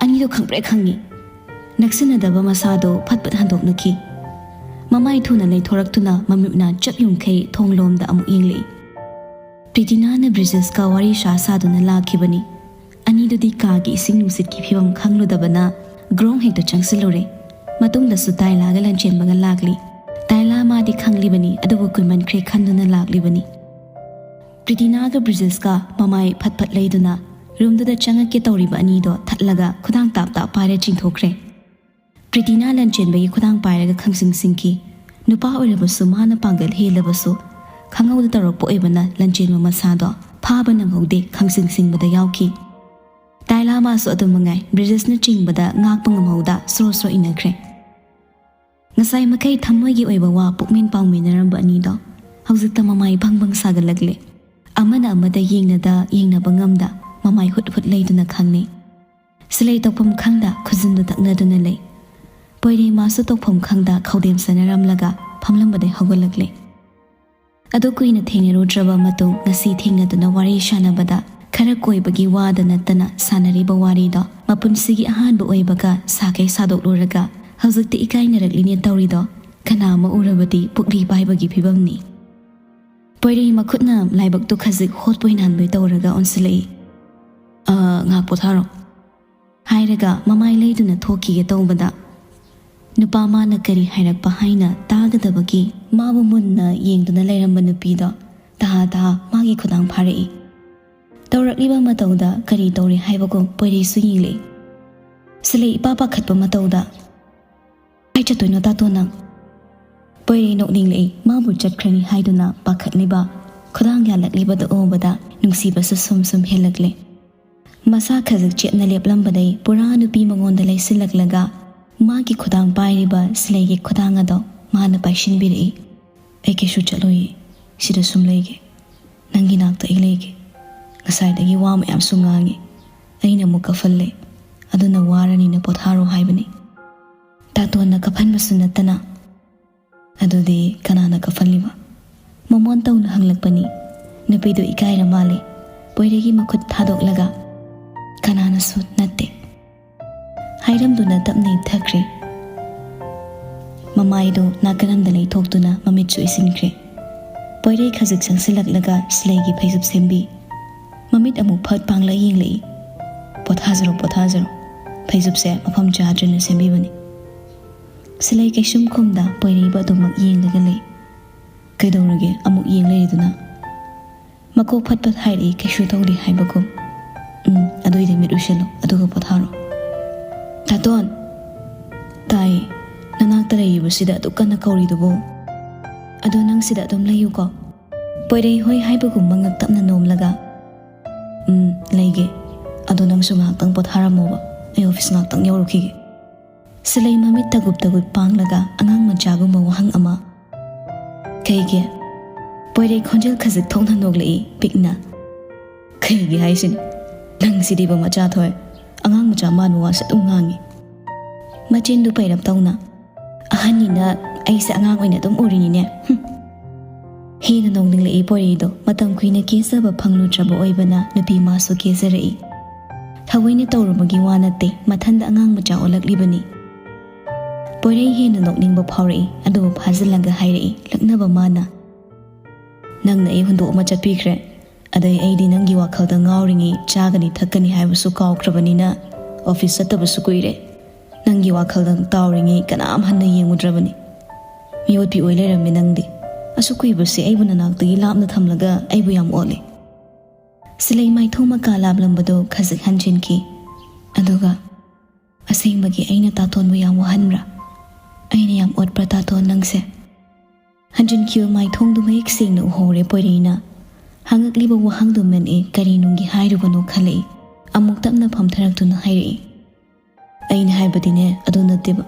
ꯑꯅꯤꯗꯣ ꯈꯪꯄ꯭ꯔꯦꯛ ꯈꯪꯉꯤ꯫ ꯅꯛꯁꯤꯟꯅꯗꯕ ꯃꯁꯥꯗꯣ ꯐꯠ ꯐꯠ ꯍꯟꯗꯣꯛꯅꯈꯤ꯫ ꯃꯃꯥꯏ ꯊꯨꯅ ꯂꯩꯊꯣꯔꯛꯇꯨꯅ ꯃꯃꯤꯠꯅ ꯆꯞ ꯌꯨꯡꯈꯩ ꯊꯣꯡ ꯂꯣꯝꯗ ꯑꯃꯨꯛ ꯌꯦꯡꯂꯛꯏ꯫ ꯄ꯭ꯔꯤꯇꯤꯅꯥꯅ ꯕ꯭ꯔꯤꯖꯦꯁꯀ ꯋꯥꯔꯤ ꯁꯥ ꯁꯥꯗꯨꯅ ꯂꯥꯛꯈꯤꯕꯅꯤ꯫ ꯑꯅꯤꯗꯨꯗꯤ ꯀꯥꯒꯤ ꯏꯁꯤꯡ ꯅꯨꯡꯁꯤꯠꯀꯤ ꯐꯤꯕꯝ ꯈꯪꯂꯨꯗꯕꯅ ꯒ꯭ꯔꯣꯡ ꯍꯦꯛꯇ ꯆꯪꯁꯤꯜꯂꯨꯔꯦ꯫ ꯃꯇꯨꯡꯗꯁꯨ ꯇꯥꯏꯂꯥꯒ ꯂꯟꯆꯦꯟꯕꯒ ꯂꯥꯛꯂꯤ꯫ ꯇꯥꯏꯂꯥ ꯃꯥꯗꯤ ꯈꯪꯂꯤꯕꯅꯤ, ꯑꯗꯨꯕꯨ ꯀꯨꯏꯃꯟꯈ꯭ꯔꯦ ꯈꯟꯗꯨꯅ ꯂꯥꯛꯂꯤꯕꯅꯤ꯫ ꯄ꯭ꯔꯤꯇꯤꯅꯥꯒ ꯕ꯭ꯔꯤꯖꯦꯁꯀ ꯃꯃꯥꯏ ꯐꯠ ꯐꯠ ꯂꯩꯗꯨꯅ ꯔꯨꯝꯗꯨꯗ ꯆꯪꯉꯛꯀꯦ ꯇꯧꯔꯤꯕ ꯑꯅꯤꯗꯣ ꯊꯠꯂꯒ ꯈꯨꯗꯥꯡ ꯇꯥꯞ ꯇꯥꯞ ꯄꯥꯏꯔ ꯆꯤꯡꯊꯣꯛꯈ꯭ꯔꯦ꯫ ꯄ꯭ꯔꯤꯇꯤꯅꯥ ꯂꯟꯆꯦꯟꯕꯒꯤ ꯈꯨꯗꯥꯡ ꯄꯥꯏꯔꯒ ꯈꯪꯁꯤꯡ ꯁꯤꯡꯈꯤ꯫ ꯅꯨꯄꯥ ꯑꯣꯏꯔꯕꯁꯨ ꯃꯥꯅ ꯄꯥꯡꯒꯜ ꯍꯦꯜꯂꯕꯁꯨ ꯈꯪꯍꯧꯗ ꯇꯧꯔꯛꯄ ꯑꯣꯏꯕꯅ ꯂꯟꯆꯦꯟꯕ ꯃꯁꯥꯗꯣ ꯐꯥꯕ ꯅꯪꯍꯧꯗꯦ, ꯈꯪꯁꯤꯡ ꯁꯤꯡꯕꯗ ꯌꯥꯎꯈꯤ꯫ ꯇꯥꯏꯂꯥ ꯃꯥꯁꯨ ꯑꯗꯨꯝ ꯃꯉꯥꯏ, ꯕ꯭ꯔꯤꯖꯦꯁꯅ ꯆꯤꯡꯕꯗ ꯉꯥꯛꯄ ꯉꯝꯍꯧꯗ ꯁ꯭ꯔꯣ ꯁ꯭ꯔꯣ ꯏꯟꯅꯈ꯭ꯔꯦ꯫ ꯉꯁꯥꯏ ꯃꯈꯩ ꯊꯃꯣꯏꯒꯤ ꯑꯣꯏꯕ ꯋꯥ ꯄꯨꯛꯃꯦꯟ ꯄꯥꯎꯃꯤꯟꯅꯔꯝꯕ ꯑꯅꯤꯗꯣ ꯍꯧꯖꯤꯛꯇ ꯃꯃꯥꯏ ꯕꯪ ꯕꯪ ꯁꯥꯒꯠꯂꯛꯂꯦ꯫ ꯑꯃꯅ ꯑꯃꯗ ꯌꯦꯡꯅꯗ ꯌꯦꯡꯅꯕ ꯉꯝꯗ ꯃꯃꯥꯏ ꯍꯨꯠ ꯍꯨꯠ ꯂꯩꯗꯨꯅ ꯈꯪꯅꯩ꯫ ꯁꯤꯂꯩ ꯇꯧꯐꯝ ꯈꯪꯗ ꯈꯨꯖꯤꯟꯗꯨ ꯇꯛꯅꯗꯨꯅ ꯂꯩ꯫ ꯄꯣꯏꯔꯩꯃꯥꯁꯨ ꯇꯧꯐꯝ ꯈꯪꯗ ꯈꯧꯗꯦꯝ ꯁꯥꯟꯅꯔꯝꯂꯒ ꯐꯝꯂꯝꯕꯗꯩ ꯍꯧꯒꯠꯂꯛꯂꯦ꯫ ꯑꯗꯨ ꯀꯨꯏꯅ ꯊꯦꯡꯅꯔꯨꯗ꯭ꯔꯕ ꯃꯇꯨꯡ ꯉꯁꯤ ꯊꯦꯡꯅꯗꯨꯅ ꯋꯥꯔꯤ ꯁꯥꯟꯅꯕꯗ ꯈꯔ ꯀꯣꯏꯕꯒꯤ ꯋꯥꯗ ꯅꯠꯇꯅ ꯁꯥꯟꯅꯔꯤꯕ ꯋꯥꯔꯤꯗꯣ ꯃꯄꯨꯟꯁꯤꯒꯤ ꯑꯍꯥꯟꯕ ꯑꯣꯏꯕꯒ ꯁꯥꯈꯩ ꯁꯥꯗꯣꯛꯂꯨꯔꯒ ꯍꯧꯖꯤꯛꯇꯤ ꯏꯀꯥꯏꯅꯔꯛꯂꯤꯅꯦ ꯇꯧꯔꯤꯗꯣ ꯀꯅꯥ ꯑꯃ ꯎꯔꯕꯗꯤ ꯄꯨꯛꯂꯤ ꯄꯥꯏꯕꯒꯤ ꯐꯤꯕꯝꯅꯤ꯫ ꯄꯣꯏꯔꯩ ꯃꯈꯨꯠꯅ ꯂꯥꯏꯕꯛꯇꯨ ꯈꯖꯤꯛ ꯍꯣꯠꯄꯣꯏ ꯅꯥꯟꯕꯣꯏ ꯇꯧꯔꯒ ꯑꯣꯟꯁꯤꯜꯂꯛꯏ꯫ "ꯑ, ꯉꯥꯏꯍꯥꯛ ꯄꯣꯊꯥꯔꯣ," ꯍꯥꯏꯔꯒ ꯃꯃꯥꯏ ꯂꯩꯗꯨꯅ ꯊꯣꯛꯈꯤꯒꯦ ꯇꯧꯕꯗ, ꯅꯨꯄꯥ ꯃꯥꯅ ꯀꯔꯤ ꯍꯥꯏꯔꯛꯄ ꯍꯥꯏꯅ ꯇꯥꯒꯗꯕꯒꯤ ꯃꯥꯕꯨ ꯃꯨꯟꯅ ꯌꯦꯡꯗꯨꯅ ꯂꯩꯔꯝꯕ ꯅꯨꯄꯤꯗꯣ ꯇꯍꯥ ꯇꯍꯥ ꯃꯥꯒꯤ ꯈꯨꯗꯥꯡ ꯐꯥꯔꯛꯏ꯫ ꯇꯧꯔꯛꯂꯤꯕ ꯃꯇꯧꯗ ꯀꯔꯤ ꯇꯧꯔꯤ ꯍꯥꯏꯕꯒꯨꯝ ꯄꯣꯏꯔꯩꯁꯨ ꯌꯦꯡꯂꯛꯏ꯫ ꯁꯤꯂꯩ ꯏꯄꯥ ꯄꯥꯈꯠꯄ ꯃꯇꯧꯗ, "ꯀꯥꯏ ꯆꯠꯇꯣꯏꯅꯣ ꯇꯥꯇꯣꯟ ꯅꯪ?" ꯄꯣꯏꯔꯩ ꯅꯣꯛꯅꯤꯡꯂꯛꯏ꯫ ꯃꯥꯕꯨ ꯆꯠꯈ꯭ꯔꯅꯤ ꯍꯥꯏꯗꯨꯅ ꯄꯥꯈꯠꯂꯤꯕ, ꯈꯨꯗꯥꯡ ꯌꯥꯜꯂꯛꯂꯤꯕꯗꯨ ꯎꯕꯗ ꯅꯨꯡꯁꯤꯕꯁꯨ ꯁꯨꯝ ꯁꯨꯝ ꯍꯦꯜꯂꯛꯂꯦ꯫ ꯃꯁꯥ ꯈꯖꯤꯛ ꯆꯦꯠꯅ ꯂꯦꯞꯂꯝꯕꯗꯩ ꯄꯨꯔꯥ ꯅꯨꯄꯤ ꯃꯉꯣꯟꯗ ꯂꯩꯁꯤꯜꯂꯛꯂꯒ ꯃꯥꯒꯤ ꯈꯨꯗꯥꯡ ꯄꯥꯏꯔꯤꯕ ꯁꯤꯂꯩꯒꯤ ꯈꯨꯗꯥꯡ ꯑꯗꯣ ꯃꯥꯅ ꯄꯥꯏꯁꯤꯟꯕꯤꯔꯛꯏ꯫ "ꯑꯩ ꯀꯩꯁꯨ ꯆꯠꯂꯣꯏꯌꯦ, ꯁꯤꯗ ꯁꯨꯝ ꯂꯩꯒꯦ꯫ ꯅꯪꯒꯤ ꯅꯥꯛꯇ ꯑꯩ ꯂꯩꯒꯦ꯫ ꯉꯁꯥꯏꯗꯒꯤ ꯋꯥ ꯃꯌꯥꯝꯁꯨ ꯉꯥꯡꯉꯤ꯫ ꯑꯩꯅ ꯑꯃꯨꯛ ꯀꯞꯍꯜꯂꯦ꯫ ꯑꯗꯨꯅ ꯋꯥꯔꯅꯤꯅ ꯄꯣꯊꯥꯔꯣ ꯍꯥꯏꯕꯅꯤ꯫" ꯇꯥꯇꯣꯟꯅ ꯀꯞꯍꯟꯕꯁꯨ ꯅꯠꯇꯅ, "ꯑꯗꯨꯗꯤ ꯀꯅꯥꯅ ꯀꯞꯍꯜꯂꯤꯕ?" ꯃꯃꯣꯟ ꯇꯧꯅ ꯍꯪꯂꯛꯄꯅꯤ꯫ ꯅꯨꯄꯤꯗꯨ ꯏꯀꯥꯏꯔ ꯃꯥꯜꯂꯦ꯫ ꯄꯣꯏꯔꯩꯒꯤ ꯃꯈꯨꯠ ꯊꯥꯗꯣꯛꯂꯒ, "ꯀꯅꯥꯅꯁꯨ ꯅꯠꯇꯦ꯫ ꯍꯥꯏꯔꯝꯗꯨꯅ ꯇꯞꯅ ꯍꯤꯞꯊꯈ꯭ꯔꯦ꯫ ꯃꯃꯥꯏꯗꯣ ꯅꯥꯀꯟ ꯑꯃꯗ ꯂꯩꯊꯣꯛꯇꯨꯅ ꯃꯃꯤꯠꯁꯨ ꯎꯏꯁꯤꯟꯈ꯭ꯔꯦ꯫ ꯄꯣꯏꯔꯩ ꯈꯖꯤꯛ ꯆꯪꯁꯤꯜꯂꯛꯂꯒ ꯁꯤꯂꯩꯒꯤ ꯐꯩꯖꯨꯞ ꯁꯦꯝꯕꯤ꯫ ꯃꯃꯤꯠ ꯑꯃꯨꯛ ꯐꯠ ꯄꯥꯡꯂ ꯌꯦꯡꯂꯛꯏ꯫ "ꯄꯣꯊꯥꯖꯔꯣ, ꯄꯣꯊꯥꯖꯔꯣ꯫ ꯐꯩꯖꯨꯞꯁꯦ ꯃꯐꯝ ꯆꯥꯗ꯭ꯔꯦꯅ ꯁꯦꯝꯕꯤꯕꯅꯤ꯫" ꯁꯤꯂꯩ ꯀꯩꯁꯨꯝ ꯈꯨꯝꯗ ꯄꯣꯏꯔꯩꯕ ꯑꯗꯨꯃꯛ ꯌꯦꯡꯂꯒ ꯂꯩ꯫ "ꯀꯩꯗꯧꯔꯒꯦ ꯑꯃꯨꯛ ꯌꯦꯡ ꯂꯩꯔꯤꯗꯨꯅ?" ꯃꯀꯣꯛ ꯐꯠ ꯐꯠ ꯍꯥꯏꯔꯛꯏ, ꯀꯩꯁꯨ ꯇꯧꯗꯦ ꯍꯥꯏꯕꯒꯨꯝ꯫ "ꯎꯝ, ꯑꯗꯨꯏꯗꯤ ꯃꯤꯠ ꯎꯏꯁꯜꯂꯣ, ꯑꯗꯨꯒ ꯄꯣꯊꯥꯔꯣ꯫" "ꯇꯥꯇꯣꯟ!" "ꯇꯥꯏ꯫ ꯅꯅꯥꯛꯇ ꯂꯩꯔꯤꯕꯁꯤꯗ ꯑꯗꯨꯛ ꯀꯟꯅ ꯀꯧꯔꯤꯗꯨꯕꯨ?" "ꯑꯗꯣ ꯅꯪ ꯁꯤꯗ ꯑꯗꯨꯝ ꯂꯩꯌꯨꯀꯣ꯫" ꯄꯣꯏꯔꯩ ꯍꯣꯏ ꯍꯥꯏꯕꯒꯨꯝ ꯃꯉꯛ ꯇꯞꯅ ꯅꯣꯝꯂꯒ, "ꯎꯝ, ꯂꯩꯒꯦ꯫ ꯑꯗꯣ ꯅꯪꯁꯨ ꯉꯥꯏꯍꯥꯛꯇꯪ ꯄꯣꯊꯥꯔꯝꯃꯣꯕ꯫ ꯑꯩ ꯑꯣꯐꯤꯁ ꯉꯥꯏꯍꯥꯛꯇꯪ ꯌꯧꯔꯨꯈꯤꯒꯦ꯫" ꯁꯤꯂꯩ ꯃꯃꯤꯠ ꯇꯒꯨꯞ ꯇꯒꯨꯞ ꯄꯥꯡꯂꯒ ꯑꯉꯥꯡ ꯃꯆꯥꯒꯨꯝꯕ ꯋꯥꯍꯪ ꯑꯃ꯫ "ꯀꯩꯒꯤ?" ꯄꯣꯏꯔꯩ ꯈꯣꯟꯖꯦꯜ ꯈꯖꯤꯛ ꯊꯣꯛꯅ ꯅꯣꯛꯂꯛꯏ, ꯄꯤꯛꯅ꯫ "ꯀꯩꯒꯤ ꯍꯥꯏꯁꯤꯅꯤ? ꯅꯪꯁꯤꯗꯤꯕ ꯃꯆꯥ ꯊꯣꯛꯑꯦ꯫ ꯑꯉꯥꯡ ꯃꯆꯥ ꯃꯥꯟꯕ ꯋꯥꯁꯦ ꯑꯗꯨꯝ ꯉꯥꯡꯉꯤ꯫" ꯃꯆꯤꯟꯗꯨ ꯄꯩꯔꯞ ꯇꯧꯅ꯫ "ꯑꯍꯟꯅꯤꯅ ꯑꯩꯁꯦ ꯑꯉꯥꯡ ꯑꯣꯏꯅ ꯑꯗꯨꯝ ꯎꯔꯤꯅꯤꯅꯦ꯫ ꯍꯨꯝ꯫" ꯍꯦꯟꯅ ꯅꯣꯡꯅꯤꯡꯂꯛꯏ ꯄꯣꯏꯔꯩꯗꯣ꯫ ꯃꯇꯝ ꯀꯨꯏꯅ ꯀꯦꯖꯕ ꯐꯪꯂꯨꯗ꯭ꯔꯕ ꯑꯣꯏꯕꯅ ꯅꯨꯄꯤ ꯃꯥꯁꯨ ꯀꯦꯖꯔꯛꯏ꯫ ꯊꯑꯣꯏꯅ ꯇꯧꯔꯨꯕꯒꯤ ꯋꯥ ꯅꯠꯇꯦ, ꯃꯊꯟꯗ ꯑꯉꯥꯡ ꯃꯆꯥ ꯑꯣꯜꯂꯛꯂꯤꯕꯅꯤ꯫ ꯄꯣꯏꯔꯩ ꯍꯦꯟꯅ ꯅꯣꯛꯅꯤꯡꯕ ꯐꯥꯎꯔꯛꯏ, ꯑꯗꯨꯕꯨ ꯐꯥꯖꯤꯜꯂꯒ ꯍꯥꯏꯔꯛꯏ, ꯂꯛꯅꯕ ꯃꯥꯅ, "ꯅꯪꯅ ꯑꯩ ꯍꯨꯟꯗꯣꯛ ꯑꯃ ꯆꯠꯄꯤꯈ꯭ꯔꯦ꯫ ꯑꯗꯩ ꯑꯩꯗꯤ ꯅꯪꯒꯤ ꯋꯥꯈꯜꯗ ꯉꯥꯎꯔꯤꯉꯩ ꯆꯥꯒꯅꯤ ꯊꯛꯀꯅꯤ ꯍꯥꯏꯕꯁꯨ ꯀꯥꯎꯈ꯭ꯔꯕꯅꯤꯅ ꯑꯣꯐꯤꯁ ꯆꯠꯇꯕꯁꯨ ꯀꯨꯏꯔꯦ꯫ ꯅꯪꯒꯤ ꯋꯥꯈꯜꯗ ꯇꯥꯎꯔꯤꯉꯩ ꯀꯅꯥꯝ ꯍꯟꯅ ꯌꯦꯡꯉꯨꯗ꯭ꯔꯕꯅꯤ꯫ ꯃꯤꯑꯣꯠꯄꯤ ꯑꯣꯏ ꯂꯩꯔꯝꯃꯦ ꯅꯪꯗꯤ꯫ ꯑꯁꯨꯛ ꯀꯨꯏꯕꯁꯦ ꯑꯩꯕꯨ ꯅꯅꯥꯛꯇꯒꯤ ꯂꯥꯞꯅ ꯊꯝꯂꯒ ꯑꯩꯕꯨ ꯌꯥꯝ ꯑꯣꯠꯂꯦ꯫" ꯁꯤꯂꯩ ꯃꯥꯏꯊꯣꯡ ꯃꯀꯥ ꯂꯥꯞꯂꯝꯕꯗꯨ ꯈꯖꯤꯛ ꯍꯟꯖꯤꯟꯈꯤ꯫ ꯑꯗꯨꯒ, "ꯑꯁꯦꯡꯕꯒꯤ ꯑꯩꯅ ꯇꯥꯇꯣꯟꯕꯨ ꯌꯥꯝ ꯋꯥꯍꯟꯕ꯭ꯔꯥ? ꯑꯩꯅ ꯌꯥꯝ ꯑꯣꯠꯄ꯭ꯔꯥ ꯇꯥꯇꯣꯟ ꯅꯪꯁꯦ?" ꯍꯟꯖꯤꯟꯈꯤꯕ ꯃꯥꯏꯊꯣꯡꯗꯨ ꯃꯌꯦꯛ ꯁꯦꯡꯅ ꯎꯍꯧꯔꯦ ꯄꯣꯏꯔꯩꯅ꯫ ꯍꯪꯉꯛꯂꯤꯕ ꯋꯥꯍꯪꯗꯨ ꯃꯦꯟꯑꯦ, ꯀꯔꯤ ꯅꯨꯡꯒꯤ ꯍꯥꯏꯔꯨꯕꯅꯣ ꯈꯜꯂꯛꯏ꯫ ꯑꯃꯨꯛ ꯇꯞꯅ ꯐꯝꯊꯔꯛꯇꯨꯅ ꯍꯥꯏꯔꯛꯏ, "ꯑꯩꯅ ꯍꯥꯏꯕꯗꯤꯅꯦ, ꯑꯗꯨ ꯅꯠꯇꯦꯕ꯫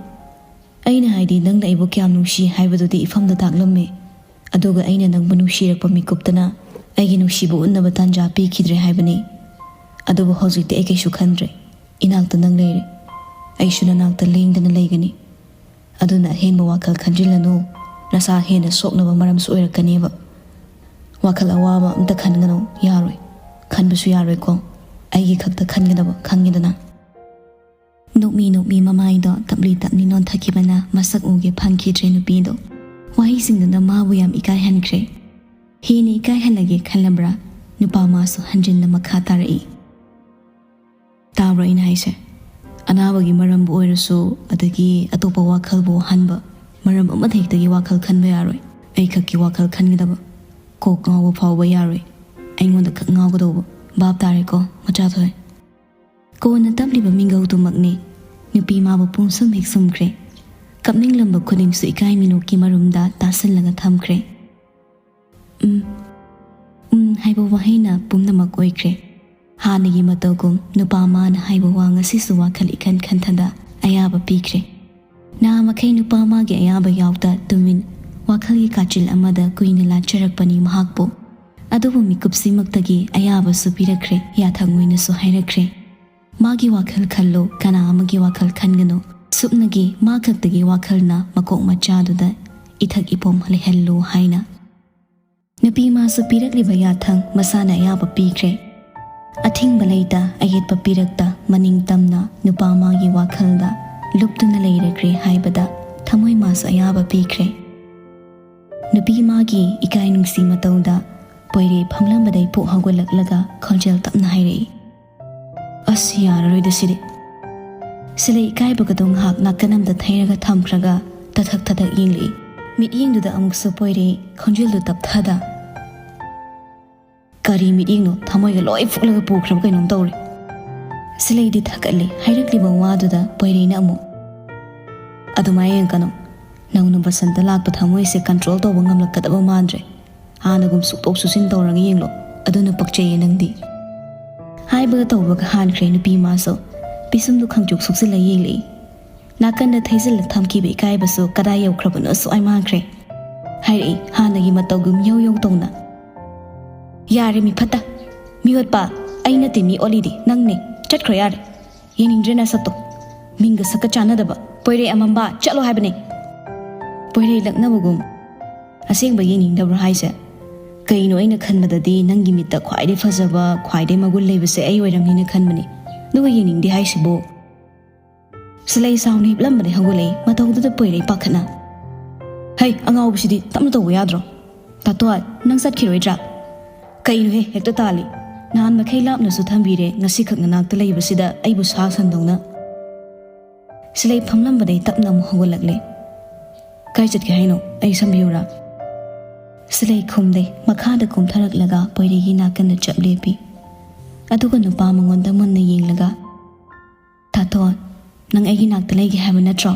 ꯑꯩꯅ ꯍꯥꯏꯗꯤ ꯅꯪꯅ ꯑꯩꯕꯨ ꯀꯌꯥꯝ ꯅꯨꯡꯁꯤ ꯍꯥꯏꯕꯗꯨꯗꯤ ꯏꯐꯝꯗ ꯇꯥꯛꯂꯝꯃꯦ꯫ ꯑꯗꯨꯒ ꯑꯩꯅ ꯅꯪꯕꯨ ꯅꯨꯡꯁꯤꯔꯛꯄ ꯃꯤꯀꯨꯞꯇꯅ ꯑꯩꯒꯤ ꯅꯨꯡꯁꯤꯕ ꯎꯠꯅꯕ ꯇꯥꯟꯖꯥ ꯄꯤꯈꯤꯗ꯭ꯔꯦ ꯍꯥꯏꯕꯅꯤ꯫ ꯑꯗꯨꯕꯨ ꯍꯧꯖꯤꯛꯇꯤ ꯑꯩ ꯀꯩꯁꯨ ꯈꯟꯗ꯭ꯔꯦ꯫ ꯏꯅꯥꯛꯇ ꯅꯪ ꯂꯩꯔꯦ꯫ ꯑꯩꯁꯨ ꯅꯅꯥꯛꯇ ꯂꯦꯡꯗꯅ ꯂꯩꯒꯅꯤ꯫ ꯑꯗꯨꯅ ꯑꯍꯦꯟꯕ ꯋꯥꯈꯜ ꯈꯟꯖꯤꯜꯂꯅꯨ꯫ ꯅꯁꯥ ꯍꯦꯟꯅ ꯁꯣꯛꯅꯕ ꯃꯔꯝꯁꯨ ꯑꯣꯏꯔꯛꯀꯅꯦꯕ꯫ ꯋꯥꯈꯜ ꯑꯋꯥꯕ ꯑꯝꯇ ꯈꯟꯒꯅꯨ, ꯌꯥꯔꯣꯏ꯫ ꯈꯟꯕꯁꯨ ꯌꯥꯔꯣꯏꯀꯣ꯫ ꯑꯩꯒꯤ ꯈꯛꯇ ꯈꯟꯒꯗꯕ, ꯈꯪꯉꯦꯗꯅ?" ꯅꯣꯛꯃꯤ ꯅꯣꯛꯃꯤ ꯃꯃꯥꯏꯗꯣ ꯇꯞꯂꯤ ꯇꯞꯂꯤ ꯅꯣꯟꯊꯈꯤꯕꯅ ꯃꯁꯛ ꯎꯒꯦ ꯐꯪꯈꯤꯗ꯭ꯔꯦ ꯅꯨꯄꯤꯗꯣ꯫ ꯋꯥꯍꯩꯁꯤꯡꯗꯨꯅ ꯃꯥꯕꯨ ꯌꯥꯝ ꯏꯀꯥꯏꯍꯟꯈ꯭ꯔꯦ꯫ ꯍꯦꯟꯅ ꯏꯀꯥꯏꯍꯜꯂꯒꯦ ꯈꯜꯂꯕ꯭ꯔꯥ? ꯅꯨꯄꯥ ꯃꯥꯁꯨ ꯍꯟꯖꯤꯟꯅ ꯃꯈꯥ ꯇꯥꯔꯛꯏ꯫ ꯇꯥꯕ꯭ꯔꯣ ꯑꯩꯅ ꯍꯥꯏꯁꯦ? ꯑꯅꯥꯕꯒꯤ ꯃꯔꯝꯕꯨ ꯑꯣꯏꯔꯁꯨ, ꯑꯗꯒꯤ ꯑꯇꯣꯞꯄ ꯋꯥꯈꯜꯕꯨ ꯋꯥꯍꯟꯕ ꯃꯔꯝ ꯑꯃꯗ ꯍꯦꯛꯇꯒꯤ ꯋꯥꯈꯜ ꯈꯟꯕ ꯌꯥꯔꯣꯏ꯫ ꯑꯩ ꯈꯛꯀꯤ ꯋꯥꯈꯜ ꯈꯟꯒꯗꯕ꯫ ꯀꯣꯛ ꯉꯥꯎꯕ ꯐꯥꯎꯕ ꯌꯥꯔꯣꯏ꯫ ꯑꯩꯉꯣꯟꯗ ꯈꯛ ꯉꯥꯎꯒꯗꯧꯕ꯫ ꯚꯥꯞ ꯇꯥꯔꯦꯀꯣ, ꯃꯆꯥꯊꯣꯏ? ꯀꯣꯟꯅ ꯇꯞꯂꯤꯕ ꯃꯤꯡꯒꯧꯗꯨꯃꯛꯅꯤ꯫ ꯅꯨꯄꯤ ꯃꯥꯕꯨ ꯄꯨꯡꯁꯨꯝ ꯍꯦꯛ ꯁꯨꯝꯈ꯭ꯔꯦ꯫ ꯀꯞꯅꯤꯡꯂꯝꯕ ꯈꯨꯗꯤꯡꯁꯨ ꯏꯀꯥꯏ ꯃꯤꯅꯣꯛꯀꯤ ꯃꯔꯨꯝꯗ ꯇꯥꯁꯤꯜꯂꯒ ꯊꯝꯈ꯭ꯔꯦ꯫ "ꯎꯝ, ꯎꯝ" ꯍꯥꯏꯕ ꯋꯥꯍꯩꯅ ꯄꯨꯝꯅꯃꯛ ꯑꯣꯏꯈ꯭ꯔꯦ꯫ ꯍꯥꯟꯅꯒꯤ ꯃꯇꯧꯒꯨꯝ ꯅꯨꯄꯥ ꯃꯥꯅ ꯍꯥꯏꯕ ꯋꯥ ꯉꯁꯤꯁꯨ ꯋꯥꯈꯜ ꯏꯈꯟ ꯈꯟꯊꯗ ꯑꯌꯥꯕ ꯄꯤꯈ꯭ꯔꯦ꯫ ꯅꯍꯥꯃꯈꯩ ꯅꯨꯄꯥ ꯃꯥꯒꯤ ꯑꯌꯥꯕ ꯌꯥꯎꯗ ꯇꯨꯃꯤꯟ ꯋꯥꯈꯜꯒꯤ ꯀꯥꯆꯤꯜ ꯑꯃꯗ ꯀꯨꯏꯅ ꯂꯥꯠꯆꯔꯛꯄꯅꯤ ꯃꯍꯥꯛꯄꯨ꯫ ꯑꯗꯨꯕꯨ ꯃꯤꯀꯨꯞꯁꯤꯃꯛꯇꯒꯤ ꯑꯌꯥꯕꯁꯨ ꯄꯤꯔꯛꯈ꯭ꯔꯦ, ꯌꯥꯊꯪ ꯑꯣꯏꯅꯁꯨ ꯍꯥꯏꯔꯛꯈ꯭ꯔꯦ꯫ ꯃꯥꯒꯤ ꯋꯥꯈꯜ ꯈꯜꯂꯨ, ꯀꯅꯥ ꯑꯃꯒꯤ ꯋꯥꯈꯜ ꯈꯟꯒꯅꯨ꯫ ꯁꯨꯞꯅꯒꯤ ꯃꯥ ꯈꯛꯇꯒꯤ ꯋꯥꯈꯜꯅ ꯃꯀꯣꯛ ꯃꯆꯥꯗꯨꯗ ꯏꯊꯛ ꯏꯄꯣꯝ ꯂꯩꯍꯜꯂꯨ ꯍꯥꯏꯅ꯫ ꯅꯨꯄꯤ ꯃꯥꯁꯨ ꯄꯤꯔꯛꯂꯤꯕ ꯌꯥꯊꯪ ꯃꯁꯥꯅ ꯑꯌꯥꯕ ꯄꯤꯈ꯭ꯔꯦ꯫ ꯑꯊꯤꯡꯕ ꯂꯩꯇ, ꯑꯌꯦꯠꯄ ꯄꯤꯔꯛꯇ, ꯃꯅꯤꯡ ꯇꯝꯅ ꯅꯨꯄꯥ ꯃꯥꯒꯤ ꯋꯥꯈꯜꯗ ꯂꯨꯞꯇꯨꯅ ꯂꯩꯔꯈ꯭ꯔꯦ ꯍꯥꯏꯕꯗ ꯊꯃꯣꯏ ꯃꯥꯁꯨ ꯑꯌꯥꯕ ꯄꯤꯈ꯭ꯔꯦ꯫ ꯅꯨꯄꯤ ꯃꯥꯒꯤ ꯏꯀꯥꯏ ꯅꯨꯡꯁꯤ ꯃꯇꯧꯗ ꯄꯣꯏꯔꯦ ꯐꯝꯂꯝꯕꯗꯩ ꯄꯨꯛ ꯍꯧꯒꯠꯂꯛꯂꯒ ꯈꯣꯟꯖꯦꯜ ꯇꯞꯅ ꯍꯥꯏꯔꯛꯏ, "ꯑꯁ, ꯌꯥꯔꯔꯣꯏꯗ ꯁꯤꯗꯤ"꯫ ꯁꯤꯂꯩ ꯏꯀꯥꯏꯕꯒꯗꯣ ꯉꯥꯏꯍꯥꯛ ꯅꯥꯀꯟ ꯑꯃꯗ ꯊꯩꯔꯒ ꯊꯝꯈ꯭ꯔꯒ ꯇꯊꯛ ꯇꯊꯛ ꯌꯦꯡꯂꯛꯏ꯫ ꯃꯤꯠꯌꯦꯡꯗꯨꯗ ꯑꯃꯨꯛꯁꯨ ꯄꯣꯏꯔꯦ, ꯈꯣꯟꯖꯦꯜꯗꯨ ꯇꯞꯊꯗ, "ꯀꯔꯤ ꯃꯤꯠꯌꯦꯡꯅꯣ? ꯊꯃꯣꯏꯒ ꯂꯣꯏ ꯐꯨꯛꯂꯒ ꯄꯨꯈ꯭ꯔꯕ ꯀꯩꯅꯣꯝ ꯇꯧꯔꯦ"꯫ ꯁꯤꯂꯩꯗꯤ ꯊꯥꯒꯠꯂꯤ꯫ ꯍꯥꯏꯔꯛꯂꯤꯕ ꯋꯥꯗꯨꯗ ꯄꯣꯏꯔꯦꯅ ꯑꯃꯨꯛ, "ꯑꯗꯨꯃꯥꯏꯅ ꯌꯦꯡꯀꯅꯨ꯫ ꯅꯧꯅ ꯕꯁꯟꯇ ꯂꯥꯛꯄ ꯊꯃꯣꯏꯁꯦ ꯀꯟꯇ꯭ꯔꯣꯜ ꯇꯧꯕ ꯉꯝꯂꯛꯀꯗꯕ ꯃꯥꯟꯗ꯭ꯔꯦ꯫ ꯍꯥꯟꯅꯒꯨꯝ ꯁꯨꯛꯇꯣꯛ ꯁꯨꯛꯆꯤꯟ ꯇꯧꯔꯒ ꯌꯦꯡꯂꯣ꯫ ꯑꯗꯨꯅ ꯄꯛꯆꯩꯌꯦ ꯅꯪꯗꯤ"꯫ ꯍꯥꯏꯕꯒ ꯇꯧꯕꯒ ꯍꯥꯟꯈ꯭ꯔꯦ ꯅꯨꯄꯤ ꯃꯥꯁꯨ꯫ ꯄꯤꯁꯨꯝꯗꯨ ꯈꯪꯆꯨꯛ ꯁꯨꯛꯆꯤꯜꯂ ꯌꯦꯡꯂꯛꯏ꯫ ꯅꯥꯀꯟꯗ ꯊꯩꯖꯤꯜꯂ ꯊꯝꯈꯤꯕ ꯏꯀꯥꯏꯕꯁꯨ ꯀꯗꯥꯏ ꯌꯧꯈ꯭ꯔꯕꯅꯣ ꯁ꯭ꯋꯥꯏ ꯃꯥꯡꯈ꯭ꯔꯦ꯫ ꯍꯥꯏꯔꯛꯏ ꯍꯥꯟꯅꯒꯤ ꯃꯇꯧꯒꯨꯝ ꯌꯧ ꯌꯧ ꯇꯧꯅ, "ꯌꯥꯔꯦ ꯃꯤ ꯐꯠꯇ, ꯃꯤ ꯑꯣꯠꯄ, ꯑꯩ ꯅꯠꯇꯦ ꯃꯤ ꯑꯣꯠꯂꯤꯗꯤ, ꯅꯪꯅꯦ꯫ ꯆꯠꯈ꯭ꯔꯣ ꯌꯥꯔꯦ꯫ ꯌꯦꯡꯅꯤꯡꯗ꯭ꯔꯦ ꯅꯁꯛꯇꯣ꯫ ꯃꯤꯡꯒ ꯁꯛꯀ ꯆꯥꯟꯅꯗꯕ꯫ ꯄꯣꯏꯔꯩ ꯑꯃꯝꯕ, ꯆꯠꯂꯣ ꯍꯥꯏꯕꯅꯦ"꯫ ꯄꯣꯏꯔꯩ ꯂꯛꯅꯕꯒꯨꯝ, "ꯑꯁꯦꯡꯕ ꯌꯦꯡꯅꯤꯡꯗꯕ꯭ꯔꯣ ꯍꯥꯏꯁꯦ? ꯀꯩꯅꯣ, ꯑꯩꯅ ꯈꯟꯕꯗꯗꯤ ꯅꯪꯒꯤ ꯃꯤꯠꯇ ꯈ꯭ꯋꯥꯏꯗꯩ ꯐꯖꯕ, ꯈ꯭ꯋꯥꯏꯗꯩ ꯃꯒꯨꯟ ꯂꯩꯕꯁꯦ ꯑꯩ ꯑꯣꯏꯔꯝꯅꯤꯅ ꯈꯟꯕꯅꯤ꯫ ꯑꯗꯨꯒ ꯌꯦꯡꯅꯤꯡꯗꯦ ꯍꯥꯏꯁꯤꯕꯨ?" ꯁꯤꯂꯩ ꯁꯥꯎꯅ ꯍꯤꯞꯂꯝꯕꯗꯩ ꯍꯧꯒꯠꯂꯛꯏ꯫ ꯃꯇꯧꯗꯨꯗ ꯄꯣꯏꯔꯩ ꯄꯥꯈꯠꯅ, "ꯍꯩ, ꯑꯉꯥꯎꯕꯁꯤꯗꯤ ꯇꯞꯅ ꯇꯧꯕ ꯌꯥꯗ꯭ꯔꯣ? ꯇꯥꯇꯣꯟ, ꯅꯪ ꯆꯠꯈꯤꯔꯣꯏꯗ꯭ꯔꯥ? ꯀꯩꯅꯣꯍꯦ, ꯍꯦꯛꯇ ꯇꯥꯜꯂꯤ꯫ ꯅꯍꯥꯟ ꯃꯈꯩ ꯂꯥꯞꯅꯁꯨ ꯊꯝꯕꯤꯔꯦ, ꯉꯁꯤꯈꯛ ꯅꯅꯥꯛꯇ ꯂꯩꯕꯁꯤꯗ ꯑꯩꯕꯨ ꯁꯥ ꯁꯟꯗꯧꯅ?" ꯁꯤꯂꯩ ꯐꯝꯂꯝꯕꯗꯩ ꯇꯞꯅ ꯑꯃꯨꯛ ꯍꯧꯒꯠꯂꯛꯂꯦ꯫ "ꯀꯥꯏ ꯆꯠꯀꯦ ꯍꯥꯏꯅꯣ? ꯑꯩ ꯁꯝꯕꯤꯌꯨꯔꯥ?" ꯁꯤꯂꯩ ꯈꯨꯝꯗꯦ꯫ ꯃꯈꯥꯗ ꯀꯨꯝꯊꯔꯛꯂꯒ ꯄꯣꯏꯔꯩꯒꯤ ꯅꯥꯀꯟꯗ ꯆꯞ ꯂꯦꯞꯄꯤ꯫ ꯑꯗꯨꯒ ꯅꯨꯄꯥ ꯃꯉꯣꯟꯗ ꯃꯨꯟꯅ ꯌꯦꯡꯂꯒ, "ꯇꯥꯇꯣꯟ, ꯅꯪ ꯑꯩꯒꯤ ꯅꯥꯛꯇ ꯂꯩꯒꯦ ꯍꯥꯏꯕ ꯅꯠꯇ꯭ꯔꯣ?"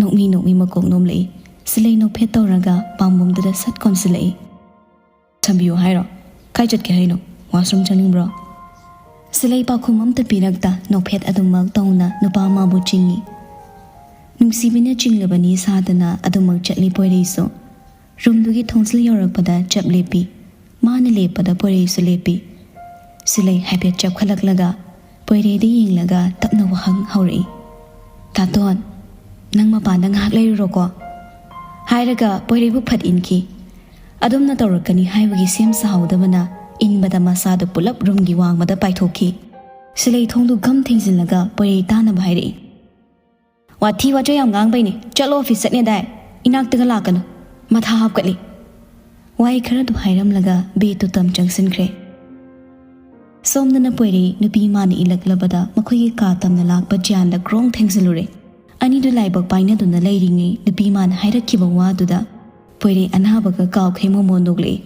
ꯅꯣꯛꯃꯤ ꯅꯣꯛꯃꯤ ꯃꯀꯣꯛ ꯅꯣꯝꯂꯛꯏ꯫ ꯁꯤꯂꯩ ꯅꯣꯛꯐꯦꯠ ꯇꯧꯔꯒ ꯄꯥꯝꯕꯣꯝꯗꯨꯗ ꯁꯠ ꯀꯣꯟꯁꯤꯜꯂꯛꯏ꯫ "ꯁꯝꯕꯤꯌꯨ ꯍꯥꯏꯔꯣ? ꯀꯥꯏ ꯆꯠꯀꯦ ꯍꯥꯏꯅꯣ? ꯋꯥꯁꯔꯨꯝ ꯆꯪꯅꯤꯡꯕ꯭ꯔꯣ?" ꯁꯤꯂꯩ ꯄꯥꯎꯈꯨꯝ ꯑꯝꯇ ꯄꯤꯔꯛꯇ ꯅꯣꯛꯐꯦꯠ ꯑꯗꯨꯃꯛ ꯇꯧꯅ ꯅꯨꯄꯥ ꯑꯃꯕꯨ ꯆꯤꯡꯏ꯫ ꯅꯨꯡꯁꯤꯕꯤꯅ ꯆꯤꯡꯂꯕꯅꯤ ꯁꯥꯗꯅ ꯑꯗꯨꯃꯛ ꯆꯠꯂꯤ ꯄꯣꯏꯔꯩꯁꯨ꯫ ꯔꯨꯝꯗꯨꯒꯤ ꯊꯣꯡꯖꯤꯜ ꯌꯧꯔꯛꯄꯗ ꯆꯞ ꯂꯦꯞꯄꯤ꯫ ꯃꯥꯅ ꯂꯦꯞꯄꯗ ꯄꯣꯏꯔꯩꯁꯨ ꯂꯦꯞꯄꯤ꯫ ꯁꯤꯂꯩ ꯍꯥꯏꯐꯦꯠ ꯆꯞꯈꯠꯂꯛꯂꯒ ꯄꯣꯏꯔꯩꯗ ꯌꯦꯡꯂꯒ ꯇꯞꯅ ꯋꯥꯍꯪ ꯍꯧꯔꯛꯏ, "ꯇꯥꯇꯣꯟ, ꯅꯪ ꯃꯄꯥꯟꯗ ꯉꯥꯏꯍꯥꯛ ꯂꯩꯔꯨꯔꯣꯀꯣ?" ꯍꯥꯏꯔꯒ ꯄꯣꯏꯔꯩꯕꯨ ꯐꯠ ꯏꯟꯈꯤ꯫ ꯑꯗꯨꯝꯅ ꯇꯧꯔꯛꯀꯅꯤ ꯍꯥꯏꯕꯒꯤ ꯁꯦꯝ ꯁꯥꯍꯧꯗꯕꯅ ꯏꯟꯕꯗ ꯃꯁꯥꯗꯨ ꯄꯨꯂꯞ ꯔꯨꯝꯒꯤ ꯋꯥꯡꯃꯗ ꯄꯥꯏꯊꯣꯛꯈꯤ꯫ ꯁꯤꯂꯩ ꯊꯣꯡꯗꯨ ꯒꯝ ꯊꯤꯡꯖꯤꯜꯂꯒ ꯄꯣꯏꯔꯩ ꯇꯥꯅꯕ ꯍꯥꯏꯔꯛꯏ, "ꯋꯥꯊꯤ ꯋꯥꯆꯣꯏ ꯌꯥꯝ ꯉꯥꯡꯕꯩꯅꯦ꯫ ꯆꯠꯂꯣ, ꯑꯣꯐꯤꯁ ꯆꯠꯅꯦꯗꯥꯏ꯫ ꯏꯅꯥꯛꯇꯒ ꯂꯥꯛꯀꯅꯨ꯫ ꯃꯊꯥ ꯍꯥꯞꯀꯠꯂꯤ꯫" ꯋꯥꯍꯩ ꯈꯔꯗꯨ ꯍꯥꯏꯔꯝꯂꯒ ꯕꯦꯗꯇꯨ ꯇꯝ ꯆꯪꯁꯤꯟꯈ꯭ꯔꯦ꯫ ꯁꯣꯝꯗꯅ ꯄꯣꯏꯔꯩ ꯅꯨꯄꯤ ꯃꯥꯅ ꯏꯜꯂꯛꯂꯕꯗ ꯃꯈꯣꯏꯒꯤ ꯀꯥ ꯇꯝꯅ ꯂꯥꯛꯄ ꯖꯤꯌꯥꯟꯗ ꯀ꯭ꯔꯣꯡ ꯊꯦꯡꯖꯤꯜꯂꯨꯔꯦ꯫ ꯑꯅꯤꯗꯨ ꯂꯥꯏꯕꯛ ꯄꯥꯏꯅꯗꯨꯅ ꯂꯩꯔꯤꯉꯩ ꯅꯨꯄꯤ ꯃꯥꯅ ꯍꯥꯏꯔꯛꯈꯤꯕ ꯋꯥꯗꯨꯗ ꯄꯣꯏꯔꯩ ꯑꯅꯥꯕꯒ ꯀꯥꯎꯈꯩ ꯃꯣꯃꯣꯟ ꯅꯣꯛꯂꯛꯏ꯫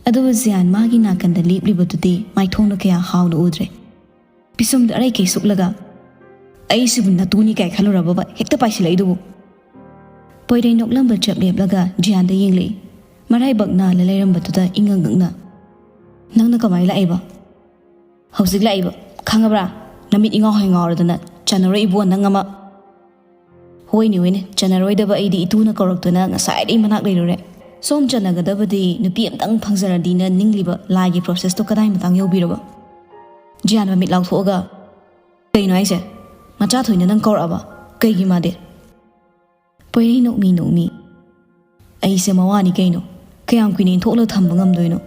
ꯑꯗꯨꯕꯨ ꯖꯤꯌꯥꯟ ꯃꯥꯒꯤ ꯅꯥꯀꯟꯗ ꯂꯦꯞꯂꯤꯕꯗꯨꯗꯤ ꯃꯥꯏꯊꯣꯡꯅ ꯀꯌꯥ ꯍꯥꯎꯅ ꯎꯗ꯭ꯔꯦ꯫ ꯄꯤꯁꯨꯝꯗ ꯑꯔꯩꯈꯩ ꯁꯨꯛꯂꯒ, "ꯑꯩꯁꯤꯕꯨ ꯅꯇꯨꯅꯤ ꯀꯥꯏ ꯈꯜꯂꯨꯔꯕꯕ ꯍꯦꯛꯇ ꯄꯥꯏꯁꯤꯜꯂꯛꯏꯗꯨꯕꯨ?" ꯄꯣꯏꯔꯩ ꯅꯣꯛꯂꯝꯕ ꯆꯞ ꯂꯦꯞꯂꯒ ꯖꯤꯌꯥꯟꯗ ꯌꯦꯡꯂꯛꯏ꯫ ꯃꯔꯥꯏꯕꯛ ꯅꯥꯜꯂ ꯂꯩꯔꯝꯕꯗꯨꯗ ꯏꯉꯛ ꯉꯛꯅ, "ꯅꯪꯅ ꯀꯃꯥꯏ ꯂꯥꯛꯏꯕ?" "ꯍꯧꯖꯤꯛ ꯂꯥꯛꯏꯕ, ꯈꯪꯉꯕ꯭ꯔꯥ? ꯅꯃꯤꯠ ꯏꯉꯥꯎ ꯍꯩ ꯉꯥꯎꯔꯗꯅ ꯆꯥꯟꯅꯔꯣꯏ ꯏꯕꯣ ꯅꯪ ꯑꯃ꯫" "ꯍꯣꯏꯅꯦ, ꯍꯣꯏꯅꯦ, ꯆꯥꯟꯅꯔꯣꯏꯗꯕ ꯑꯩꯗꯤ ꯏꯇꯨꯅ ꯀꯧꯔꯛꯇꯅ ꯉꯁꯥꯏꯗꯩ ꯃꯅꯥꯛ ꯂꯩꯔꯨꯔꯦ꯫ ꯁꯣꯝ ꯆꯥꯟꯅꯒꯗꯕꯗꯤ ꯅꯨꯄꯤ ꯑꯝꯇꯪ ꯐꯪꯖꯔꯗꯤꯅ ꯅꯤꯡꯂꯤꯕ ꯂꯥꯏꯒꯤ ꯄ꯭ꯔꯣꯁꯦꯁꯇꯣ ꯀꯗꯥꯏ ꯃꯇꯥꯡ ꯌꯧꯕꯤꯔꯕ?" ꯖꯤꯌꯥꯟ ꯃꯃꯤꯠ ꯂꯥꯎꯊꯣꯛꯑꯒ, "ꯀꯩꯅꯣ ꯍꯥꯏꯁꯦ? ꯃꯆꯥ ꯊꯣꯏꯅ ꯅꯪ ꯀꯧꯔꯛꯑꯕ? ꯀꯩꯒꯤ ꯃꯥꯗꯤ?" ꯄꯣꯏꯔꯩ ꯅꯣꯛꯃꯤ ꯅꯣꯛꯃꯤ, "ꯑꯩꯁꯦ ꯃꯋꯥꯅꯤ ꯀꯩꯅꯣ꯫ ꯀꯌꯥꯝ ꯀꯨꯏꯅ ꯏꯟꯊꯣꯛꯂꯒ ꯊꯝꯕ ꯉꯝꯗꯣꯏꯅꯣ?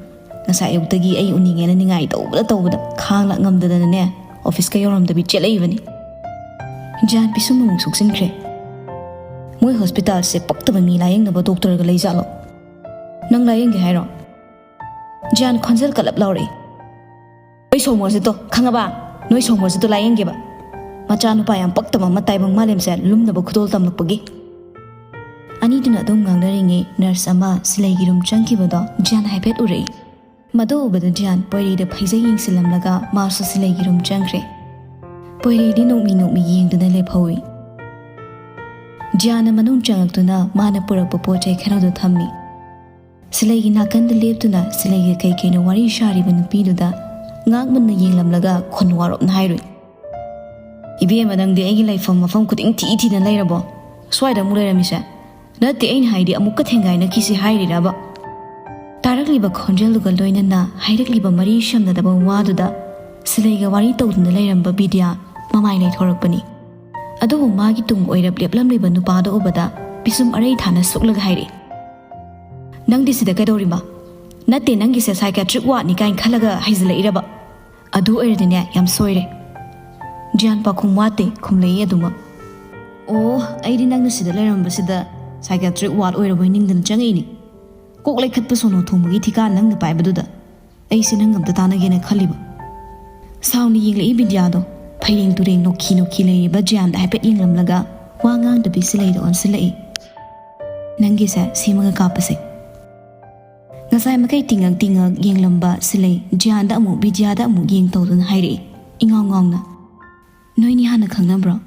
ꯉꯁꯥꯏ ꯑꯌꯨꯛꯇꯒꯤ ꯑꯩ ꯎꯅꯤꯡꯉꯦꯅ ꯅꯤꯡꯉꯥꯏ ꯇꯧꯕꯗ ꯇꯧꯕꯗ ꯈꯥꯡ ꯂꯥꯛ ꯉꯝꯗꯗꯅꯅꯦ, ꯑꯣꯐꯤꯁꯀ ꯌꯧꯔꯝꯗꯕꯤ ꯆꯦꯜꯂꯛꯏꯕꯅꯤ꯫" ꯖꯥꯟ ꯄꯤꯁꯨꯝ ꯑꯃꯨꯛ ꯁꯨꯛꯆꯤꯟꯈ꯭ꯔꯦ꯫ "ꯃꯣꯏ ꯍꯣꯁꯄꯤꯇꯥꯜꯁꯦ ꯄꯛꯇꯕ ꯃꯤ ꯂꯥꯌꯦꯡꯅꯕ ꯗꯣꯛꯇꯔꯒ ꯂꯩꯖꯥꯠꯂꯣ? ꯅꯪ ꯂꯥꯌꯦꯡꯒꯦ ꯍꯥꯏꯔꯣ?" ꯖꯥꯟ ꯈꯣꯟꯖꯦꯜ ꯀꯜꯂꯞ ꯂꯥꯎꯔꯛꯏ꯫ "ꯅꯣꯏ ꯁꯣꯃꯣꯔꯁꯤꯠꯇꯣ ꯈꯪꯉꯕ? ꯅꯣꯏ ꯁꯣꯃꯣꯔꯁꯤꯠꯇꯣ ꯂꯥꯌꯦꯡꯒꯦꯕ꯫ ꯃꯆꯥꯅꯨꯄꯥ ꯌꯥꯝ ꯄꯛꯇꯕ ꯑꯃ ꯇꯥꯏꯕꯪ ꯃꯥꯂꯦꯝꯁꯦ ꯂꯨꯝꯅꯕ ꯈꯨꯗꯣꯜ ꯇꯝꯂꯛꯄꯒꯤ꯫" ꯑꯅꯤꯗꯨꯅ ꯑꯗꯨꯝ ꯉꯥꯡꯅꯔꯤꯉꯩ ꯅꯔꯁ ꯑꯃ ꯁꯤꯂꯩꯒꯤ ꯔꯨꯝ ꯆꯪꯈꯤꯕꯗꯣ ꯖꯥꯟ ꯍꯥꯏꯐꯦꯠ ꯎꯔꯛꯏ꯫ ꯃꯗꯨ ꯎꯕꯗ ꯖꯤꯌꯥꯟ ꯄꯣꯏꯔꯩꯗ ꯐꯩꯖꯩ ꯌꯦꯡꯁꯤꯜꯂꯝꯂꯒ ꯃꯥꯁꯨ ꯁꯤꯂꯩꯒꯤ ꯔꯨꯝ ꯆꯪꯈ꯭ꯔꯦ꯫ ꯄꯣꯏꯔꯩꯗꯤ ꯅꯣꯛꯃꯤ ꯅꯣꯛꯃꯤ ꯌꯦꯡꯗꯨꯅ ꯂꯦꯞꯍꯧꯏ꯫ ꯖꯤꯌꯥꯟꯅ ꯃꯅꯨꯡ ꯆꯪꯉꯛꯇꯨꯅ ꯃꯥꯅ ꯄꯨꯔꯛꯄ ꯄꯣꯠ ꯆꯩ ꯈꯔꯗꯨ ꯊꯝꯃꯤ꯫ ꯁꯤꯂꯩꯒꯤ ꯅꯥꯀꯟꯗ ꯂꯦꯞꯇꯨꯅ ꯁꯤꯂꯩꯒ ꯀꯩ ꯀꯩꯅꯣ ꯋꯥꯔꯤ ꯁꯥꯔꯤꯕ ꯅꯨꯄꯤꯗꯨꯗ ꯉꯥꯛ ꯃꯨꯟꯅ ꯌꯦꯡꯂꯝꯂꯒ ꯈꯣꯟ ꯋꯥꯔꯣꯞꯅ ꯍꯥꯏꯔꯨꯏ꯫ "ꯏꯕꯦꯝꯃ, ꯅꯪꯗꯤ ꯑꯩꯒꯤ ꯂꯩꯐꯝ ꯃꯐꯝ ꯈꯨꯗꯤꯡ ꯊꯤ ꯊꯤꯅ ꯂꯩꯔꯕꯣ? ꯁ꯭ꯋꯥꯏꯗ ꯑꯃꯨꯛ ꯂꯩꯔꯝꯃꯤꯁꯦ? ꯅꯠꯇꯦ, ꯑꯩꯅ ꯍꯥꯏꯗꯤ ꯑꯃꯨꯛꯀ ꯊꯦꯡꯒꯥꯏꯅꯈꯤꯁꯤ ꯍꯥꯏꯔꯤꯔꯕ?" ꯇꯥꯔꯛꯂꯤꯕ ꯈꯣꯟꯖꯦꯜꯗꯨꯒ ꯂꯣꯏꯅꯅ ꯍꯥꯏꯔꯛꯂꯤꯕ ꯃꯔꯤ ꯁꯝꯅꯗꯕ ꯋꯥꯗꯨꯗ ꯁꯤꯂꯩꯒ ꯋꯥꯔꯤ ꯇꯧꯗꯨꯅ ꯂꯩꯔꯝꯕ ꯕꯤꯗ꯭ꯌꯥ ꯃꯃꯥꯏ ꯂꯩꯊꯣꯔꯛꯄꯅꯤ꯫ ꯑꯗꯨꯕꯨ ꯃꯥꯒꯤ ꯇꯨꯡ ꯑꯣꯏꯔꯞ ꯂꯦꯞꯂꯝꯂꯤꯕ ꯅꯨꯄꯥꯗꯨ ꯎꯕꯗ ꯄꯤꯁꯨꯝ ꯑꯔꯩ ꯊꯥꯅ ꯁꯨꯛꯂꯒ ꯍꯥꯏꯔꯛꯏ, "ꯅꯪꯗꯤ ꯁꯤꯗ ꯀꯩꯗꯧꯔꯤꯕ? ꯅꯠꯇꯦ, ꯅꯪꯒꯤꯁꯦ psychiatric wardꯅꯤ ꯀꯥꯏꯅ ꯈꯜꯂꯒ ꯍꯩꯖꯤꯜꯂꯛꯏꯔꯕ? ꯑꯗꯨ ꯑꯣꯏꯔꯗꯤꯅꯦ, ꯌꯥꯝ ꯁꯣꯏꯔꯦ꯫" ꯖꯤꯌꯥꯟ ꯄꯥꯎꯈꯨꯝ ꯋꯥꯠꯇꯦ, ꯈꯨꯝꯂꯛꯏ ꯑꯗꯨꯃꯛ꯫ "ꯑꯣ, ꯑꯩꯗꯤ ꯅꯪꯅ ꯁꯤꯗ ꯂꯩꯔꯝꯕꯁꯤꯗ psychiatric ward ꯑꯣꯏꯔꯕꯣꯏ ꯅꯤꯡꯗꯅ ꯆꯪꯉꯛꯏꯅꯤ꯫ ꯀꯣꯛ ꯂꯩꯈꯠꯄ ꯁꯣꯅꯣ ꯊꯣꯡꯕꯒꯤ ꯊꯤꯀꯥ ꯅꯪꯅ ꯄꯥꯏꯕꯗꯨꯗ ꯑꯩꯁꯦ ꯅꯪꯒ ꯑꯝꯇ ꯇꯥꯟꯅꯒꯦꯅ ꯈꯜꯂꯤꯕ꯫" ꯁꯥꯎꯅ ꯌꯦꯡꯂꯛꯏ ꯕꯤꯗ꯭ꯌꯥꯗꯣ꯫ ꯐꯩꯔꯦꯡ ꯇꯨꯔꯦꯡ ꯅꯣꯛꯈꯤ ꯅꯣꯛꯈꯤ ꯂꯩꯔꯤꯕ ꯖꯤꯌꯥꯟꯗ ꯍꯥꯏꯐꯦꯠ ꯌꯦꯡꯂꯝꯂꯒ ꯋꯥ ꯉꯥꯡꯗꯕꯤ ꯁꯤꯂꯩꯗ ꯑꯣꯟꯁꯤꯜꯂꯛꯏ꯫ "ꯅꯪꯒꯤꯁꯦ ꯁꯦꯝꯃꯒ ꯀꯥꯞꯄꯁꯦ꯫" ꯉꯁꯥꯏ ꯃꯈꯩ ꯇꯤꯡꯉꯛ ꯇꯤꯡꯉꯛ ꯌꯦꯡꯂꯝꯕ ꯁꯤꯂꯩ ꯖꯤꯌꯥꯟꯗ ꯑꯃꯨꯛ ꯕꯤꯗ꯭ꯌꯥꯗ ꯑꯃꯨꯛ ꯌꯦꯡ ꯇꯧꯗꯨꯅ ꯍꯥꯏꯔꯛꯏ, ꯏꯉꯥꯎ ꯉꯥꯎꯅ, "ꯅꯣꯏꯅꯤ ꯍꯥꯟꯅ ꯈꯪꯅꯕ꯭ꯔꯣ?"